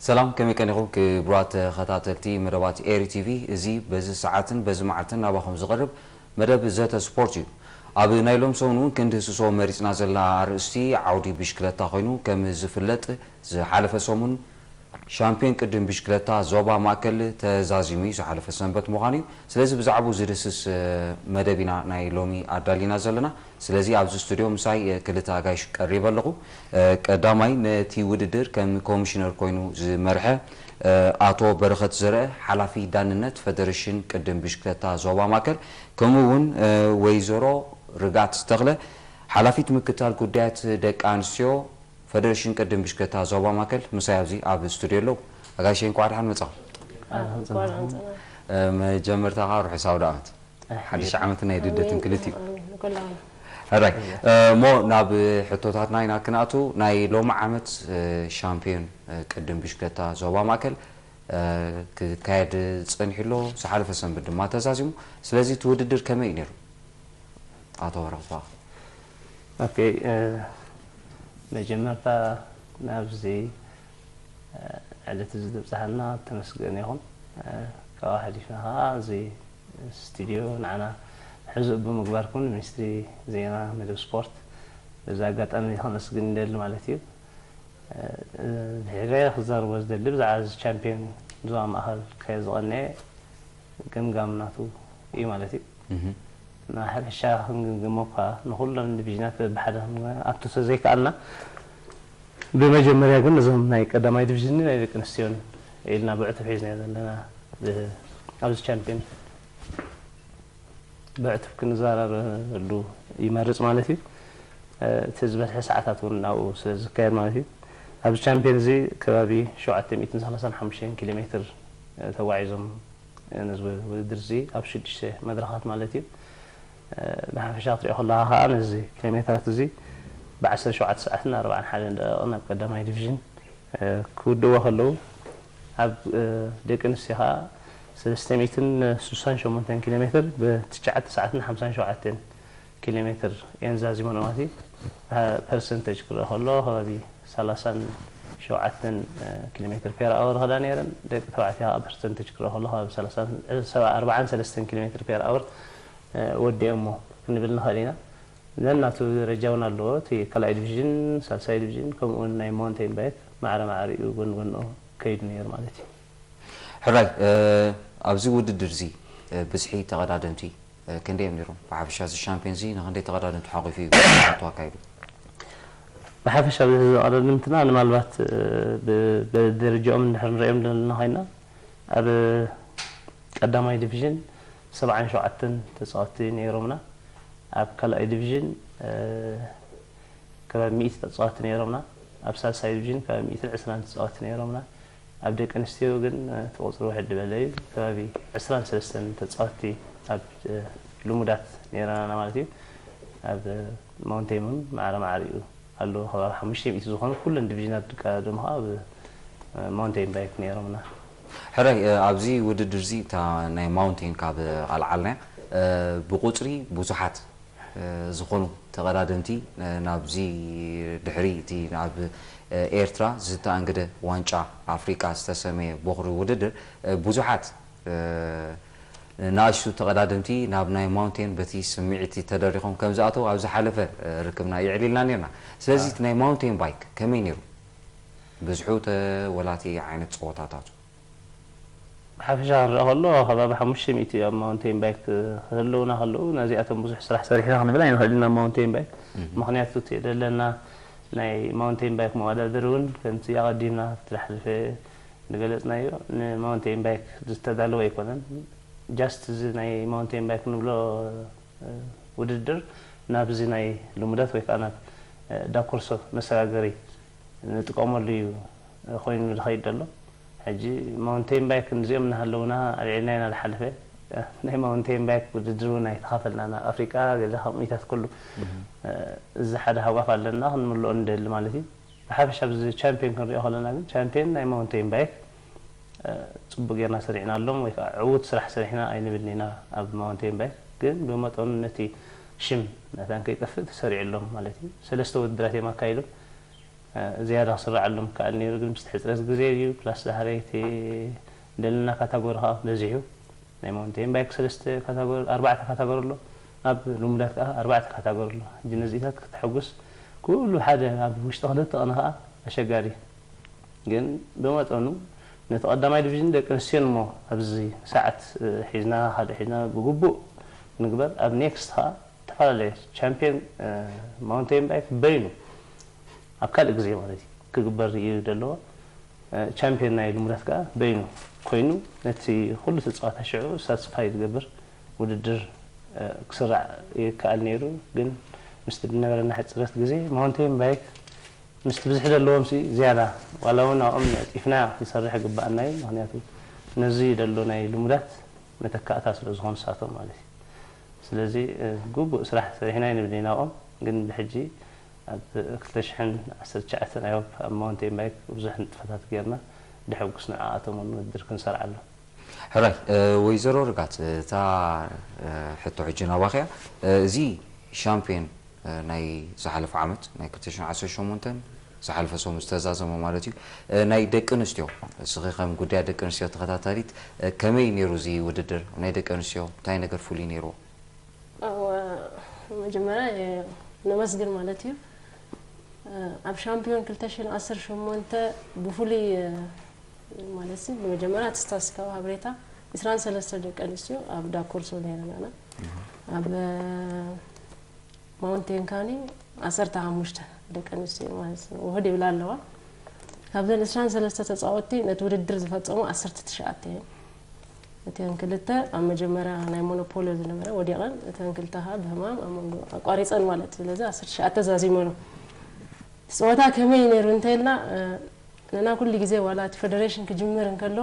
ሰላም፣ ከመይ ቀኒኹም ክቡራት ተኸታተልቲ መደባት ኤሪ ቲቪ? እዚ በዚ ሰዓትን በዚ መዓልትን ናባኹም ዝቐርብ መደብ ዘተ ስፖርት እዩ። ኣብ ናይ ሎም ሰሙን እውን ክንድህስሶ መሪጽና ዘለና ኣርእስቲ ዓውዲ ብሽክለታ ኮይኑ፣ ከም ዝፍለጥ ዝሓለፈ ሰሙን ሻምፒዮን ቅድም ብሽክለታ ዞባ ማእከል ተዛዚሙ እዩ፣ ዝሓለፈ ሰንበት ምዃኑ እዩ። ስለዚ ብዛዕባኡ ዝድህስስ መደብ ኢና ናይ ሎሚ ኣዳሊና ዘለና። ስለዚ ኣብዚ ስቱድዮ ምሳይ ክልተ ኣጋይሽ ቀሪበ ኣለኹ። ቀዳማይ ነቲ ውድድር ከም ኮሚሽነር ኮይኑ ዝመርሐ ኣቶ በረኸት ዘርአ ሓላፊ ዳንነት ፈደረሽን ቅድም ብሽክለታ ዞባ ማእከል፣ ከምኡ እውን ወይዘሮ ርግኣት ተኽለ ሓላፊት ምክታል ጉዳያት ደቂ ኣንስትዮ ፈደረሽን ቅድም ብሽክለታ ዞባ ማእከል ምሳይ ኣብዚ ኣብ ስቱድዮ ኣለዉ። ኣጋይሸይ እንኳዕ ደሓን መጻኹም። መጀመርታ ከዓ ርሑስ ኣውደ ዓመት። ሓድሽ ዓመት ናይ ልደትን ክልቲኡ። ሕራይ እሞ ናብ ሕቶታትና ኢና ክንኣቱ። ናይ ሎሚ ዓመት ሻምፒዮን ቅድም ብሽክለታ ዞባ ማእከል ክካየድ ጸኒሑ ኣሎ፣ ዝሓለፈ ሰንበት ድማ ተዛዚሙ። ስለዚ እቲ ውድድር ከመይ እዩ ነይሩ? ኣቶ ወረቕባ። ኦኬ፣ መጀመርታ ናብዚ ዕለት እዚ ዘብጽሓና ተመስገን ይኹን። ካብኡ ሓሊፍና ከዓ እዚ ስቱድዮ ንዓና ሕዙእ ብምግባርኩም ንሚኒስትሪ ዜና መደብ ስፖርት በዚ ኣጋጣሚ ከመስግን ይደሊ ማለት እዩ። ድሕሪያ ክዛረቦ ዝደሊ ብዛዕባ እዚ ቻምፒዮን ዞባ ማእኸል ከየ ዝቐነየ ገምጋም ናቱ እዩ ማለት እዩ። ንሓፈሻ ክንግምግሞ እኳ ንኹሎም ዲቪዥናት በብሓደ ኣብቱ ተዘይከኣልና ብመጀመርያ ግን እዞም ናይ ቀዳማይ ዲቪዥን ናይ ደቂ ኣንስትዮን ኢልና ብዕቱብ ሒዝናዮ ዘለና ኣብዚ ቻምፒዮን ብዕቱብ ክንዘራረበሉ ይመርጽ ማለት እዩ። እቲ ዝበዝሐ ሰዓታት እውን ናብኡ ስለ ዝካየድ ማለት እዩ። ኣብዚ ቻምፒዮን እዚ ከባቢ ሸውዓተ ሚእትን ሰላሳን ሓሙሽተን ኪሎ ሜትር ተጓዒዞም ነዚ ውድድር እዚ ኣብ ሽዱሽተ መድረኻት ማለት እዩ። ብሓፈሻ ክትሪኦ ከለኻ ከዓ ነዚ ኪሎ ሜትራት እዚ ብዓሰርተ ሸውዓተ ሰዓትን ኣርባዓን ሓደን ደቂቕን ኣብ ቀዳማይ ዲቪዥን ክውድእዎ ከለዉ ኣብ ደቂ ኣንስትዮ ከዓ ሰለስተ ሚእትን ስሳን ሸሞንተን ኪሎ ሜትር ብትሽዓተ ሰዓትን ሓምሳን ሸውዓተን ኪሎ ሜትር እየን ዛዚመን ማለት እዩ። ፐርሰንተጅ ክረአ ከሎ ከባቢ ሰላሳን ሸውዓተን ኪሎ ሜትር ፔር ኣወር ከዳ ነይረን። ደቂ ተባዕትዮ ከዓ ፐርሰንተጅ ክረአ ከሎ ከባቢ ሰላሳን ኣርባዓን ሰለስተን ኪሎ ሜትር ፔር ኣወር ወዲኦሞ ክንብል ንኽእል ኢና። ነናቱ ደረጃ እውን ኣለዎ። እቲ ካልኣይ ዲቪዥን፣ ሳልሳይ ዲቪዥን ከምኡ እውን ናይ ማውንቴን ባይክ ማዕረ ማዕሪኡ ጎን ጎንኡ ከይዱ ነይሩ ማለት እዩ። ሕራይ ኣብዚ ውድድር እዚ ብዝሒ ተቐዳደምቲ ክንደይ እዮም ነይሮም? ብሓፈሻ እዚ ሻምፒዮን እዚ ንክንደይ ተቐዳደምቲ ሓቑፉ እዩ ተዋካይዱ? ብሓፈሻ ብዝሒ ተቐዳደምትና ንማልባት ብደረጃኦም እንድሕር ንሪኦም ዘለና ኮይና ኣብ ቀዳማይ ዲቪዥን ሰብዓን ሸውዓተን ተፃወትቲ ነይሮምና። ኣብ ካልኣይ ዲቪዥን ከባቢ ሚእቲ ተፃወትቲ ነይሮምና። ኣብ ሳልሳይ ዲቪዥን ከባቢ ሚእትን ዕስራን ተፃወትቲ ነይሮምና። ኣብ ደቂ ኣንስትዮ ግን እቲ ቁፅሪ ውሕድ ዝበለ እዩ። ከባቢ ዕስራን ሰለስተን ተፃወትቲ ኣብ ልሙዳት ነይረና ማለት እዩ። ኣብ ማውንቴን እውን ማዕረ ማዕሪኡ ኣለዉ። ከባቢ ሓሙሽተ ሚእቲ ዝኾኑ ኩለን ዲቪዥናት ድቃ ደሞ ከዓ ኣብ ማውንቴን ባይክ ነይሮምና። ሕራይ ኣብዚ ውድድር እዚ እታ ናይ ማውንቴን ካብ ኣልዓልናያ ብቁፅሪ ብዙሓት ዝኾኑ ተቐዳደምቲ ናብዚ ድሕሪ እቲ ናብ ኤርትራ ዝተኣንገደ ዋንጫ ኣፍሪቃ ዝተሰመየ ቦኽሪ ውድድር ብዙሓት ንኣሽቱ ተቐዳደምቲ ናብ ናይ ማውንቴን በቲ ስምዒት ተደሪኾም ከም ዝኣተው ኣብ ዝሓለፈ ርክብና የዕሊልና ነርና። ስለዚ እቲ ናይ ማውንቴን ባይክ ከመይ ነይሩ? ብዝሑ ተወላቲ ዓይነት ፀወታታቱ? ብሓፈሻ ክንረኣ ከሎ ከባቢ ሓሙሽተ ሚእቲ እዮም ማውንቴን ባይክ ክህልውና ከለዉ ነዚኣቶም ብዙሕ ስራሕ ሰሪሕና ክንብል ኣይንኽእልን ኣብ ማውንቴን ባይክ። ምኽንያቱ እቲ ዘለና ናይ ማውንቴን ባይክ መወዳደሪ እውን ከምቲ ኣቐዲምና ኣብቲ ዝሓለፈ ዝገለፅናዮ ንማውንቴን ባይክ ዝተዳለወ ኣይኮነን። ጃስት እዚ ናይ ማውንቴን ባይክ ንብሎ ውድድር ናብዚ ናይ ልሙዳት ወይ ከዓ ናብ ዳኮርሶ መሰጋገሪ ንጥቀመሉ እዩ ኮይኑ ዝኸይድ ዘሎ። ሕጂ ማውንቴን ባይክ እዚኦም እናሃለውና ኣልዒልና ኢና ዝሓለፈ ናይ ማውንቴን ባይክ ውድድር እውን ኣይተኻፈልናን ኣብ ኣፍሪቃ ገለ ከምኡታት ኩሉ እዚ ሓደ ሃጓፍ ኣለና ክንምልኦ ንደሊ ማለት እዩ። ብሓፈሻ ኣብዚ ቻምፒዮን ክንሪኦ ከለና ግን ቻምፒዮን ናይ ማውንቴን ባይክ ፅቡቅ ጌርና ሰሪሕና ኣሎም ወይ ከዓ ዕዉት ስራሕ ሰሪሕና ኣይንብልን ኢና። ኣብ ማውንቴን ባይክ ግን ብመጠኑ ነቲ ሽም መታን ከይጠፍእ ተሰሪዑ ኣሎም ማለት እዩ። ሰለስተ ውድድራት እዮም ኣካይዶም። ዝያዳ ክስርዓሎም ክኣል ነይሩ፣ ግን ምስቲ ሕፅረት ግዜ እዩ። ፕላስ ዳሕረይቲ ደለና ካታጎሪ ከዓ በዚሑ። ናይ ማውንቴን ባይክ ሰለስተ ካታጎሪ፣ ኣርባዕተ ካታጎሪ ኣሎ። ኣብ ልሙዳት ከዓ ኣርባዕተ ካታጎሪ ኣሎ። ሕጂ ነዚታት ክተሐጉስ ኩሉ ሓደ ኣብ ውሽጢ ክልተ ቀነ ከዓ ኣሸጋሪ እዩ። ግን ብመጠኑ ነቲ ቀዳማይ ዲቪዥን ደቂ ኣንስትዮ እሞ ኣብዚ ሰዓት ሒዝና ካልእ ሒዝና ብግቡእ ንግበር። ኣብ ኔክስት ከዓ ዝተፈላለየ ቻምፒዮን ማውንቴን ባይክ በይኑ ኣብ ካልእ ግዜ ማለት እዩ ክግበር እዩ ዘለዎ። ቻምፒዮን ናይ ልሙዳት ከዓ በይኑ ኮይኑ ነቲ ኩሉ ተፃዋታ ሽዑ ሳትስፋይ ዝገብር ውድድር ክስራዕ ይከኣል ነይሩ። ግን ምስቲ ዝነበረና ሕፅረት ግዜ ማውንቴን ባይክ ምስቲ ብዝሒ ዘለዎም ሲ ዝያዳ ዋላ እውን ኣብኦም ጢፍና ክንሰርሕ ይግባኣና እዩ። ምክንያቱ ነዚ ዘሎ ናይ ልሙዳት መተካእታ ስለ ዝኾኑ ንሳቶም ማለት እዩ። ስለዚ ግቡእ ስራሕ ሰሪሕና ኢና ንብል ኢና ኣብኦም። ግን ብሕጂ ኣብ ክልተ ሽሕን ዓሰርተ ትሽዓተን ኣዮብ ኣብ ማውንቴን ባይክ ብዙሕ ንጥፈታት ጌርና። ደሐጉስ ንዓኣቶም እውን ውድድር ክንሰርዓሎም። ሕራይ ወይዘሮ ርጋት፣ እታ ሕቶ ሕጂ ናባኺ እያ። እዚ ሻምፒዮን ናይ ዝሓለፈ ዓመት ናይ ክልተ ሽሕን ዓሰርተ ሸሞንተን ዝሓለፈ ሰሙን ዝተዛዘመ ማለት እዩ፣ ናይ ደቂ ኣንስትዮ፣ እስኺ ከም ጉዳያት ደቂ ኣንስትዮ ተኸታታሊት ከመይ ነይሩ እዚ ውድድር ናይ ደቂ ኣንስትዮ? እንታይ ነገር ፍሉይ ነይርዎ? መጀመርያ ነመስግን ማለት እዩ። ኣብ ሻምፒዮን ክልተ ሽሕን ዓሰርተ ሸሞንተ ብፍሉይ ማለት ሲ ብመጀመርያ እቲ ስታትስቲካዊ ሓበሬታ ዕስራን ሰለስተ ደቂ ኣንስትዮ ኣብ ዳኮርሶ ነይረን ኣና ኣብ ማውንቴን ካኒ ዓሰርተ ሓሙሽተ ደቂ ኣንስትዮ ማለት ነው ውህድ ይብላ ኣለዋ። ካብዘን ዕስራን ሰለስተ ተፃወትቲ ነቲ ውድድር ዝፈፀሙ ዓሰርተ ትሽዓተ እየን። እተን ክልተ ኣብ መጀመርያ ናይ ሞኖፖልዮ ዝነበረ ወዲቐን፣ እተን ክልተ ከዓ ብህማም ኣብ መንጎ ኣቋሪፀን ማለት እዩ። ስለዚ ዓሰርተ ትሽዓተ ዛዚመ ነው። እቲ ፀወታ ከመይ ነይሩ እንተኢልና፣ ንሕና ኩሉ ግዜ ዋላ እቲ ፈደሬሽን ክጅምር እንከሎ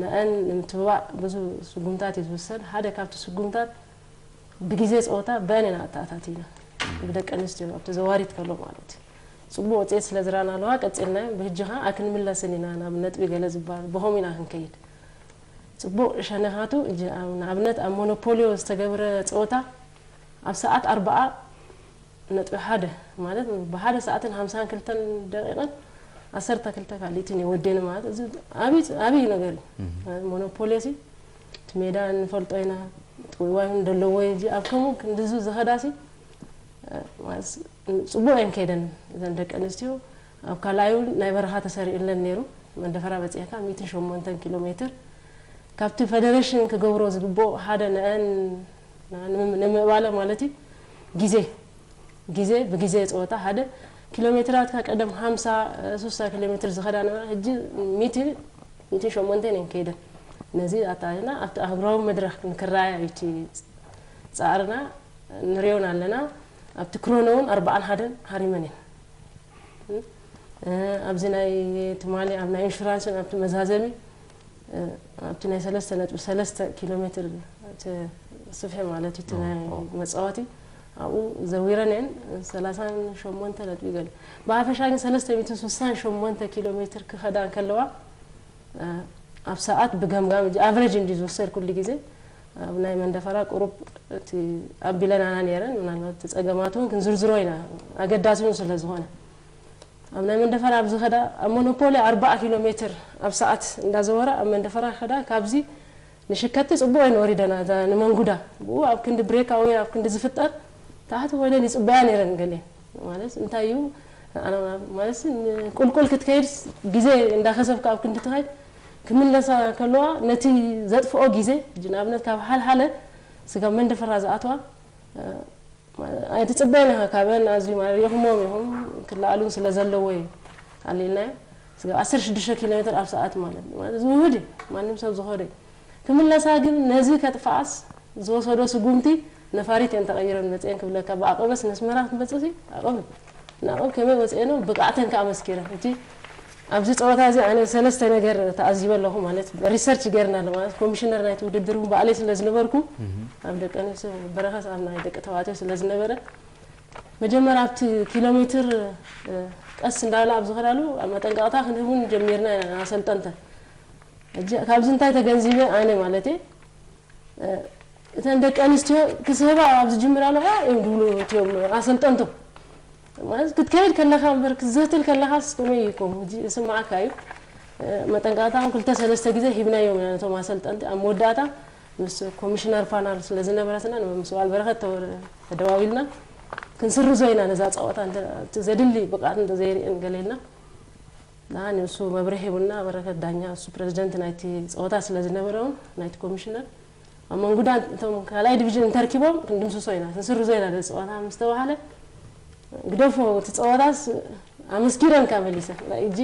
ንዐን ንምትብባዕ ብዙ ስጉምታት እዩ ዝውሰድ። ሓደ ካብቲ ስጉምታት ብግዜ ፀወታ በን ኢና ኣተኣታቲና ብደቂ ኣንስትዮ ኣብቲ ዘዋሪት ከሎ ማለት እዩ። ፅቡቅ ውፅኢት ስለ ዝረኣናለዋ ቀፂልናዮ። ብህጂ ከዓ ኣክንምለስን ኢና ናብ ነጥቢ ገለ ዝበሃል ብኸምኡ ኢና ክንከይድ። ፅቡቕ ሸነኻቱ ንኣብነት ኣብ ሞኖፖልዮ ዝተገብረ ፀወታ ኣብ ሰዓት ኣርባዓ ነጥቢ ሓደ ማለት ብሓደ ሰዓትን ሓምሳን ክልተን ደቂቕን ዓሰርተ ክልተ ካልኢትን እየ ወዴነ ማለት እዚ ዓብዪ ነገር እዩ። ሞኖፖልዮ ሲ እቲ ሜዳ ንፈልጦ ኢና ጥውይዋይ እውን ደለዎ እዩ ኣብ ከምኡ ክንድዙ ዝኸዳ ሲ ፅቡቕ እየን ከይደን እዘን ደቂ ኣንስትዮ ኣብ ካልኣይ እውን ናይ በረኻ ተሰሪዑለን ነይሩ። መንደፈራ በፂሕካ ሚእትን ሸሞንተን ኪሎ ሜትር ካብቲ ፈደረሽን ክገብሮ ዝግብኦ ሓደ ንአን ንምእባለ ማለት እዩ ግዜ ግዜ ብግዜ ፀወታ ሓደ ኪሎ ሜትራትካ ቀደም ሓምሳ ሱሳ ኪሎ ሜትር ዝኸዳ ነበራ ሕጂ ሚእቲ ሚእትን ሸሞንተን እየን ከይደን ነዚ ኣታና ኣብቲ ኣህጉራዊ መድረክ ንክረኣያ እዩ እቲ ፃዕርና ንሪኦን ኣለና ኣብቲ ክሮኖ እውን ኣርባዓን ሓደን ሃሪመን እየን ኣብዚ ናይ ትማሊ ኣብ ናይ ኢንሹራንስን ኣብቲ መዛዘሚ ኣብቲ ናይ ሰለስተ ነጥቢ ሰለስተ ኪሎ ሜትር እቲ ስፍሒ ማለት እቲ ናይ መፃወቲ ኣብኡ ዘዊረን እየን ሰላሳን ሸሞንተ ነጥቢ ገለ ብሓፈሻ ግን ሰለስተ ሚእትን ስሳን ሸሞንተ ኪሎ ሜትር ክኸዳ እንከለዋ ኣብ ሰዓት ብገምጋም እ average እንዲ ዝውሰድ ኩሉ ግዜ ኣብ ናይ መንደፈራ ቁሩብ እቲ ኣቢለናና ነይረን ምናልባት እቲ ፀገማት እውን ክንዝርዝሮ ኢና ኣገዳሲ እውን ስለ ዝኾነ ኣብ ናይ መንደፈራ ኣብ ዝኸዳ ኣብ ሞኖፖሊ ኣርባዓ ኪሎ ሜትር ኣብ ሰዓት እንዳዘወራ ኣብ መንደፈራ ከዳ ካብዚ ንሽከቲ ፅቡቅ እየን ወሪደና እዛ ንመንጉዳ ብኡ ኣብ ክንዲ breakaway ኣብ ክንዲ ዝፍጠር ታሕቲ ኮይነን ይፅበያ ነይረን ገሌን ማለት እንታይ እዩ ማለት ቁልቁል ክትከይድ ግዜ እንዳከሰብካ ኣብ ክንዲ ትኸይድ ክምለሳ ከለዋ ነቲ ዘጥፍኦ ግዜ ንኣብነት ካብ ሓልሓለ ስጋብ መንደፈራ ዝኣትዋ ኣይትፅበን ኢኻ ካበን ኣዝዩ ማለት ሪኢኹሞም ኢኹም ክለኣሉን ስለ ዘለዎ እዩ ኣሊልናዮ ስጋብ ዓሰርተ ሽዱሽተ ኪሎ ሜትር ኣብ ሰዓት ማለት ማለት ዝውህድ እዩ ማንም ሰብ ዝኸዶ እዩ ክምለሳ ግን ነዚ ከጥፍኣስ ዝወሰዶ ስጉምቲ ነፋሪት እየን ተቐይረን መፅአን ክብለካ ብኣቐበስ ነስመራ ክትመፅእ ሲ ኣቐብ ናቐብ ከመይ ወፅአኖ ብቕዓተን ከዓ መስኪረን እቲ ኣብዚ ፀወታ እዚ ኣነ ሰለስተ ነገር ተኣዚበ ኣለኹ ማለት research ገርና ኣሎ ማለት ኮሚሽነር ናይቲ ውድድር እውን ባዕለይ ስለ ዝነበርኩ ኣብ ደቂ ኣንስትዮ በረኸት ኣብ ናይ ደቂ ተባዕትዮ ስለ ዝነበረ መጀመርያ ኣብቲ ኪሎ ሜትር ቀስ እንዳበላ ኣብ ዝኸዳሉ መጠንቀቕታ ክንህብ እውን ጀሚርና ኢና ኣሰልጠንተን ካብዚ እንታይ ተገንዚበ ኣነ ማለት እየ እተን ደቂ ኣንስትዮ ክስህባ ኣብ ዝጅምራሉ ከ እዮም ድብሉ እትዮም ኣሰልጠንቶ ማለት ክትከይድ ከለኻ እምበር ክትዘትል ከለኻስ ከመይ ይኮም ሕጂ ስማዕካ እዩ። መጠንቀቕታ ክልተ ሰለስተ ግዜ ሂብናዮም ኢና ነቶም ኣሰልጠንቲ ኣብ መወዳእታ ምስ ኮሚሽነር ፓናል ስለ ዝነበረትና ምስ በዓል በረኸት ተደዋዊልና ክንስርዞ ኢና ነዛ ፀወታ ዘድሊ ብቕዓት እንተዘይርእን ገለ ኢልና። ንሱ መብርሂ ሂቡና በረከት ዳኛ እሱ ፕረዚደንት ናይቲ ፀወታ ስለ ዝነበረ እውን ናይቲ ኮሚሽነር ኣብ መንጉዳ እቶም ካልኣይ ዲቪዥን እንተርኪቦም ክንድምስሶ ኢና ክንስርዞ ኢና ነዚ ፀወታ ምስ ተባሃለ ግደፎ እቲ ፀወታስ ኣመስኪረንካ መሊሰ ሕጂ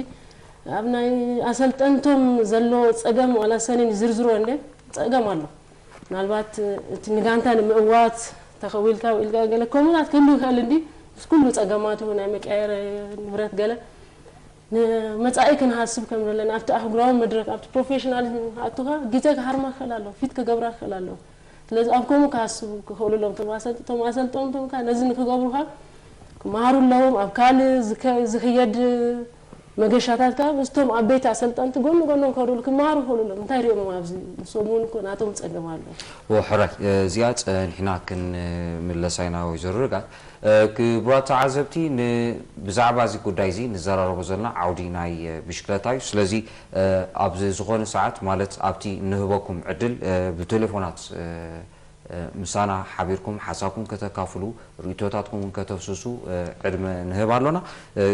ኣብ ናይ ኣሰልጠንቶም ዘሎ ፀገም ዋላ ሰኒን ዝርዝሮ እንደ ፀገም ኣሎ ምናልባት እቲ ንጋንታ ንምእዋት ተኸዊልካ ውኢልካ ገለ ከምኡናት ክህሉ ይኽእል እንዲ ምስ ኩሉ ፀገማቱ ናይ መቀየረ ንብረት ገለ ንመጻኢ ክንሃስብ ከም ዘለና ኣብቲ ኣህጉራዊ መድረክ ኣብቲ ፕሮፌሽናል ኣቱኻ ግዜ ክሃርማ ክኽእል ኣለዎ ፊት ክገብራ ክኽእል ኣለዎ ስለዚ ኣብ ከምኡ ክሃስቡ ክኽእሉ ኣለዎም እቶም ኣሰልጦም እቶም ኣሰልጦምቶም ከ ነዚ ንክገብሩኻ ክመሃሩ ኣለዎም ኣብ ካልእ ዝከ- ዝኽየድ መገሻታት ከ ምስቶም ኣብ ቤት ኣሰልጠንቲ ጎኒ ጎኖም ከድሉ ክመሃሩ ክኽእሉ ኣለዎም እንታይ ሪኦም ኣብዚ ንሶም እውን እኮ ናቶም ጸገም ኣለዎ ሕራይ እዚኣ ጸኒሕና ክንምለሳ ኢና ወይዘሮ ርጋት ክቡራት ተዓዘብቲ ብዛዕባ እዚ ጉዳይ እዚ ንዘራረቦ ዘለና ዓውዲ ናይ ብሽክለታ እዩ ስለዚ ኣብ ዝኾነ ሰዓት ማለት ኣብቲ እንህበኩም ዕድል ብቴሌፎናት ምሳና ሓቢርኩም ሓሳብኩም ከተካፍሉ ርእቶታትኩም እውን ከተፍስሱ ዕድመ ንህብ ኣሎና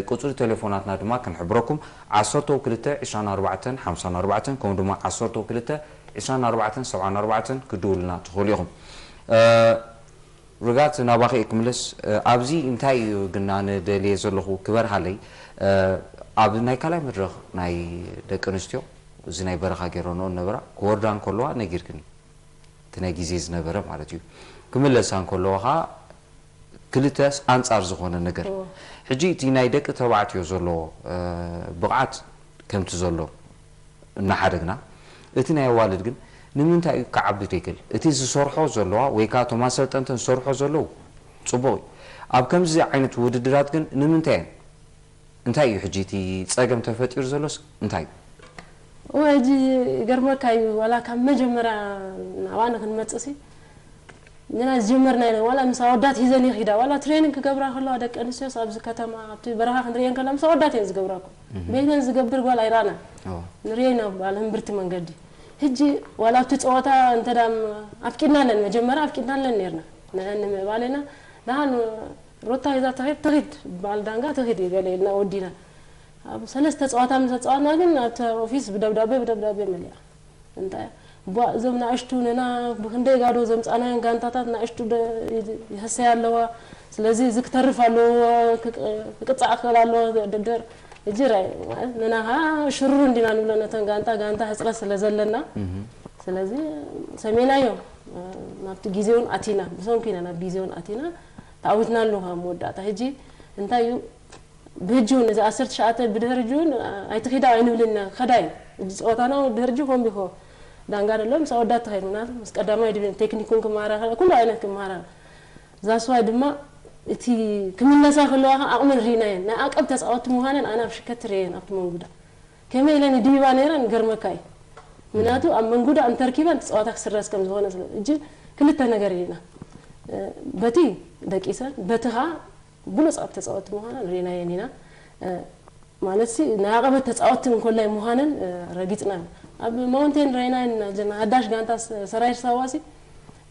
ቁፅሪ ቴሌፎናትና ድማ ክንሕብረኩም ዓሰርተው ክልተ ዕስራን ኣርባዕተን ሓምሳን ኣርባዕተን ከምኡ ድማ ዓሰርተው ክልተ ዕስራን ኣርባዕተን ሰብዓን ኣርባዕተን ክድውሉና ትኽእሉ ኢኹም ርጋት ናባኺ እየ ክምለስ ኣብዚ እንታይ እዩ ግን ኣነ ደልየ ዘለኹ ክበርሃለይ ኣብ ናይ ካልኣይ መድረኽ ናይ ደቂ ኣንስትዮ እዚ ናይ በረኻ ገይረንኦ ነበራ ክወርዳ እንከለዋ ነጊርክኒ እቲ ናይ ግዜ ዝነበረ ማለት እዩ ክምለሳ እንከለዋ ከዓ ክልተ ኣንፃር ዝኾነ ነገር ሕጂ እቲ ናይ ደቂ ተባዕትዮ ዘለዎ ብቕዓት ከምቲ ዘሎ እናሓደግና እቲ ናይ ኣዋልድ ግን ንምንታይ እዩ ክዓቢ ዘይክእል እቲ ዝሰርሖ ዘለዋ ወይ ከዓ እቶም ኣሰልጠንተን ዝሰርሖ ዘለዉ ፅቡቕ እዩ ኣብ ከምዚ ዓይነት ውድድራት ግን ንምንታይ እየን እንታይ እዩ ሕጂ እቲ ፀገም ተፈጢሩ ዘሎስ እንታይ እዩ እወ ሕጂ ይገርመካ እዩ ዋላ ካብ መጀመርያ ናብኣ ንክንመፅእ ሲ ንና ዝጀመርና ኢና ዋላ ምስ ኣወዳት ሂዘን ይኺዳ ዋላ ትሬኒንግ ክገብራ ከለዋ ደቂ ኣንስትዮስ ኣብዚ ከተማ ኣብቲ በረኻ ክንርእየን ከላ ምስ ኣወዳት እየን ዝገብራ እኮ ቤተን ዝገብር ጓል ኣይረኣና ንርእየ ኢና በዓል ህምብርቲ መንገዲ ሕጂ ዋላ ኣብቲ ፀወታ እንተ ኣፍቂድናለን መጀመርያ ኣፍቂድናለን ነርና ንአን ንምእባል ኢና ደሓን ሩታ ሒዛ ትኺድ ትኺድ በዓል ዳንጋ ትኺድ እዩ ገለ ኢልና ወዲና ኣብ ሰለስተ ፀዋታ ምስ ተፃዋትና ግን ኣብቲ ኦፊስ ብደብዳቤ ብደብዳቤ መሊኣ እንታይ ቧእ እዞም ናእሽቱ ንና ብክንደይ ጋዶ ዘምፃናዮን ጋንታታት ናእሽቱ ይህሰያ ኣለዋ ስለዚ እዚ ክተርፍ ኣለዎ ክቅፃዕ ክኽእል ኣለዎ ደደር እጅ ራይ ንና ከዓ ሽሩር እንዲና ንብሎ ነተን ጋንታ ጋንታ ህፅረት ስለ ዘለና ስለዚ ሰሜናዮ ናብቲ ግዜውን ኣቲና ብሰንኩ ኢና ናብ ግዜውን ኣቲና ተዓዊትና ኣለኹ ኣብ መወዳእታ ሕጂ እንታይ እዩ ብህጂ እውን እዚ ዓሰርተ ትሽዓተ ብድሕሪ ሕጂ እውን ኣይትኺዳ ኣይንብልን ኢና ክኸዳ እዩ ሕጂ ፀወታና እውን ድሕሪ ሕጂ ኮምቢ ኮ ዳንጋ ደሎ ምስ ኣወዳት ትኸይድ ምክንያቱ ምስ ቀዳማይ ድብን ቴክኒክ እውን ክመሃራ ከላ ኩሉ ዓይነት ክመሃራ ዛስዋይ ድማ እቲ ክምለሳ ከለዋ ከዓ ዓቕመን ርኢናየን ናይ ዓቀብ ተፃወቲ ምዃነን ኣነ ኣብ ሽከት ርእየን ኣብቲ መንጉዳ ከመይ ኢለን ይድይባ ነይረን ገርመካ እዩ ምክንያቱ ኣብ መንጉዳ እንተርኪበን እቲ ፀዋታ ክስረዝ ከም ዝኾነ ስለ እጅ ክልተ ነገር ርኢና በቲ ደቂሰን በቲ ከዓ ብሉፃት ተፃወቲ ምዃነን ርኢናየን ኢና ማለት ሲ ናይ ዓቐበት ተፃወቲ እንኮላይ ምዃነን ረጊፅና ኣብ ማውንቴን ርኢናየን ዘለና ሓዳሽ ጋንታ ሰራይር ሳዋሲ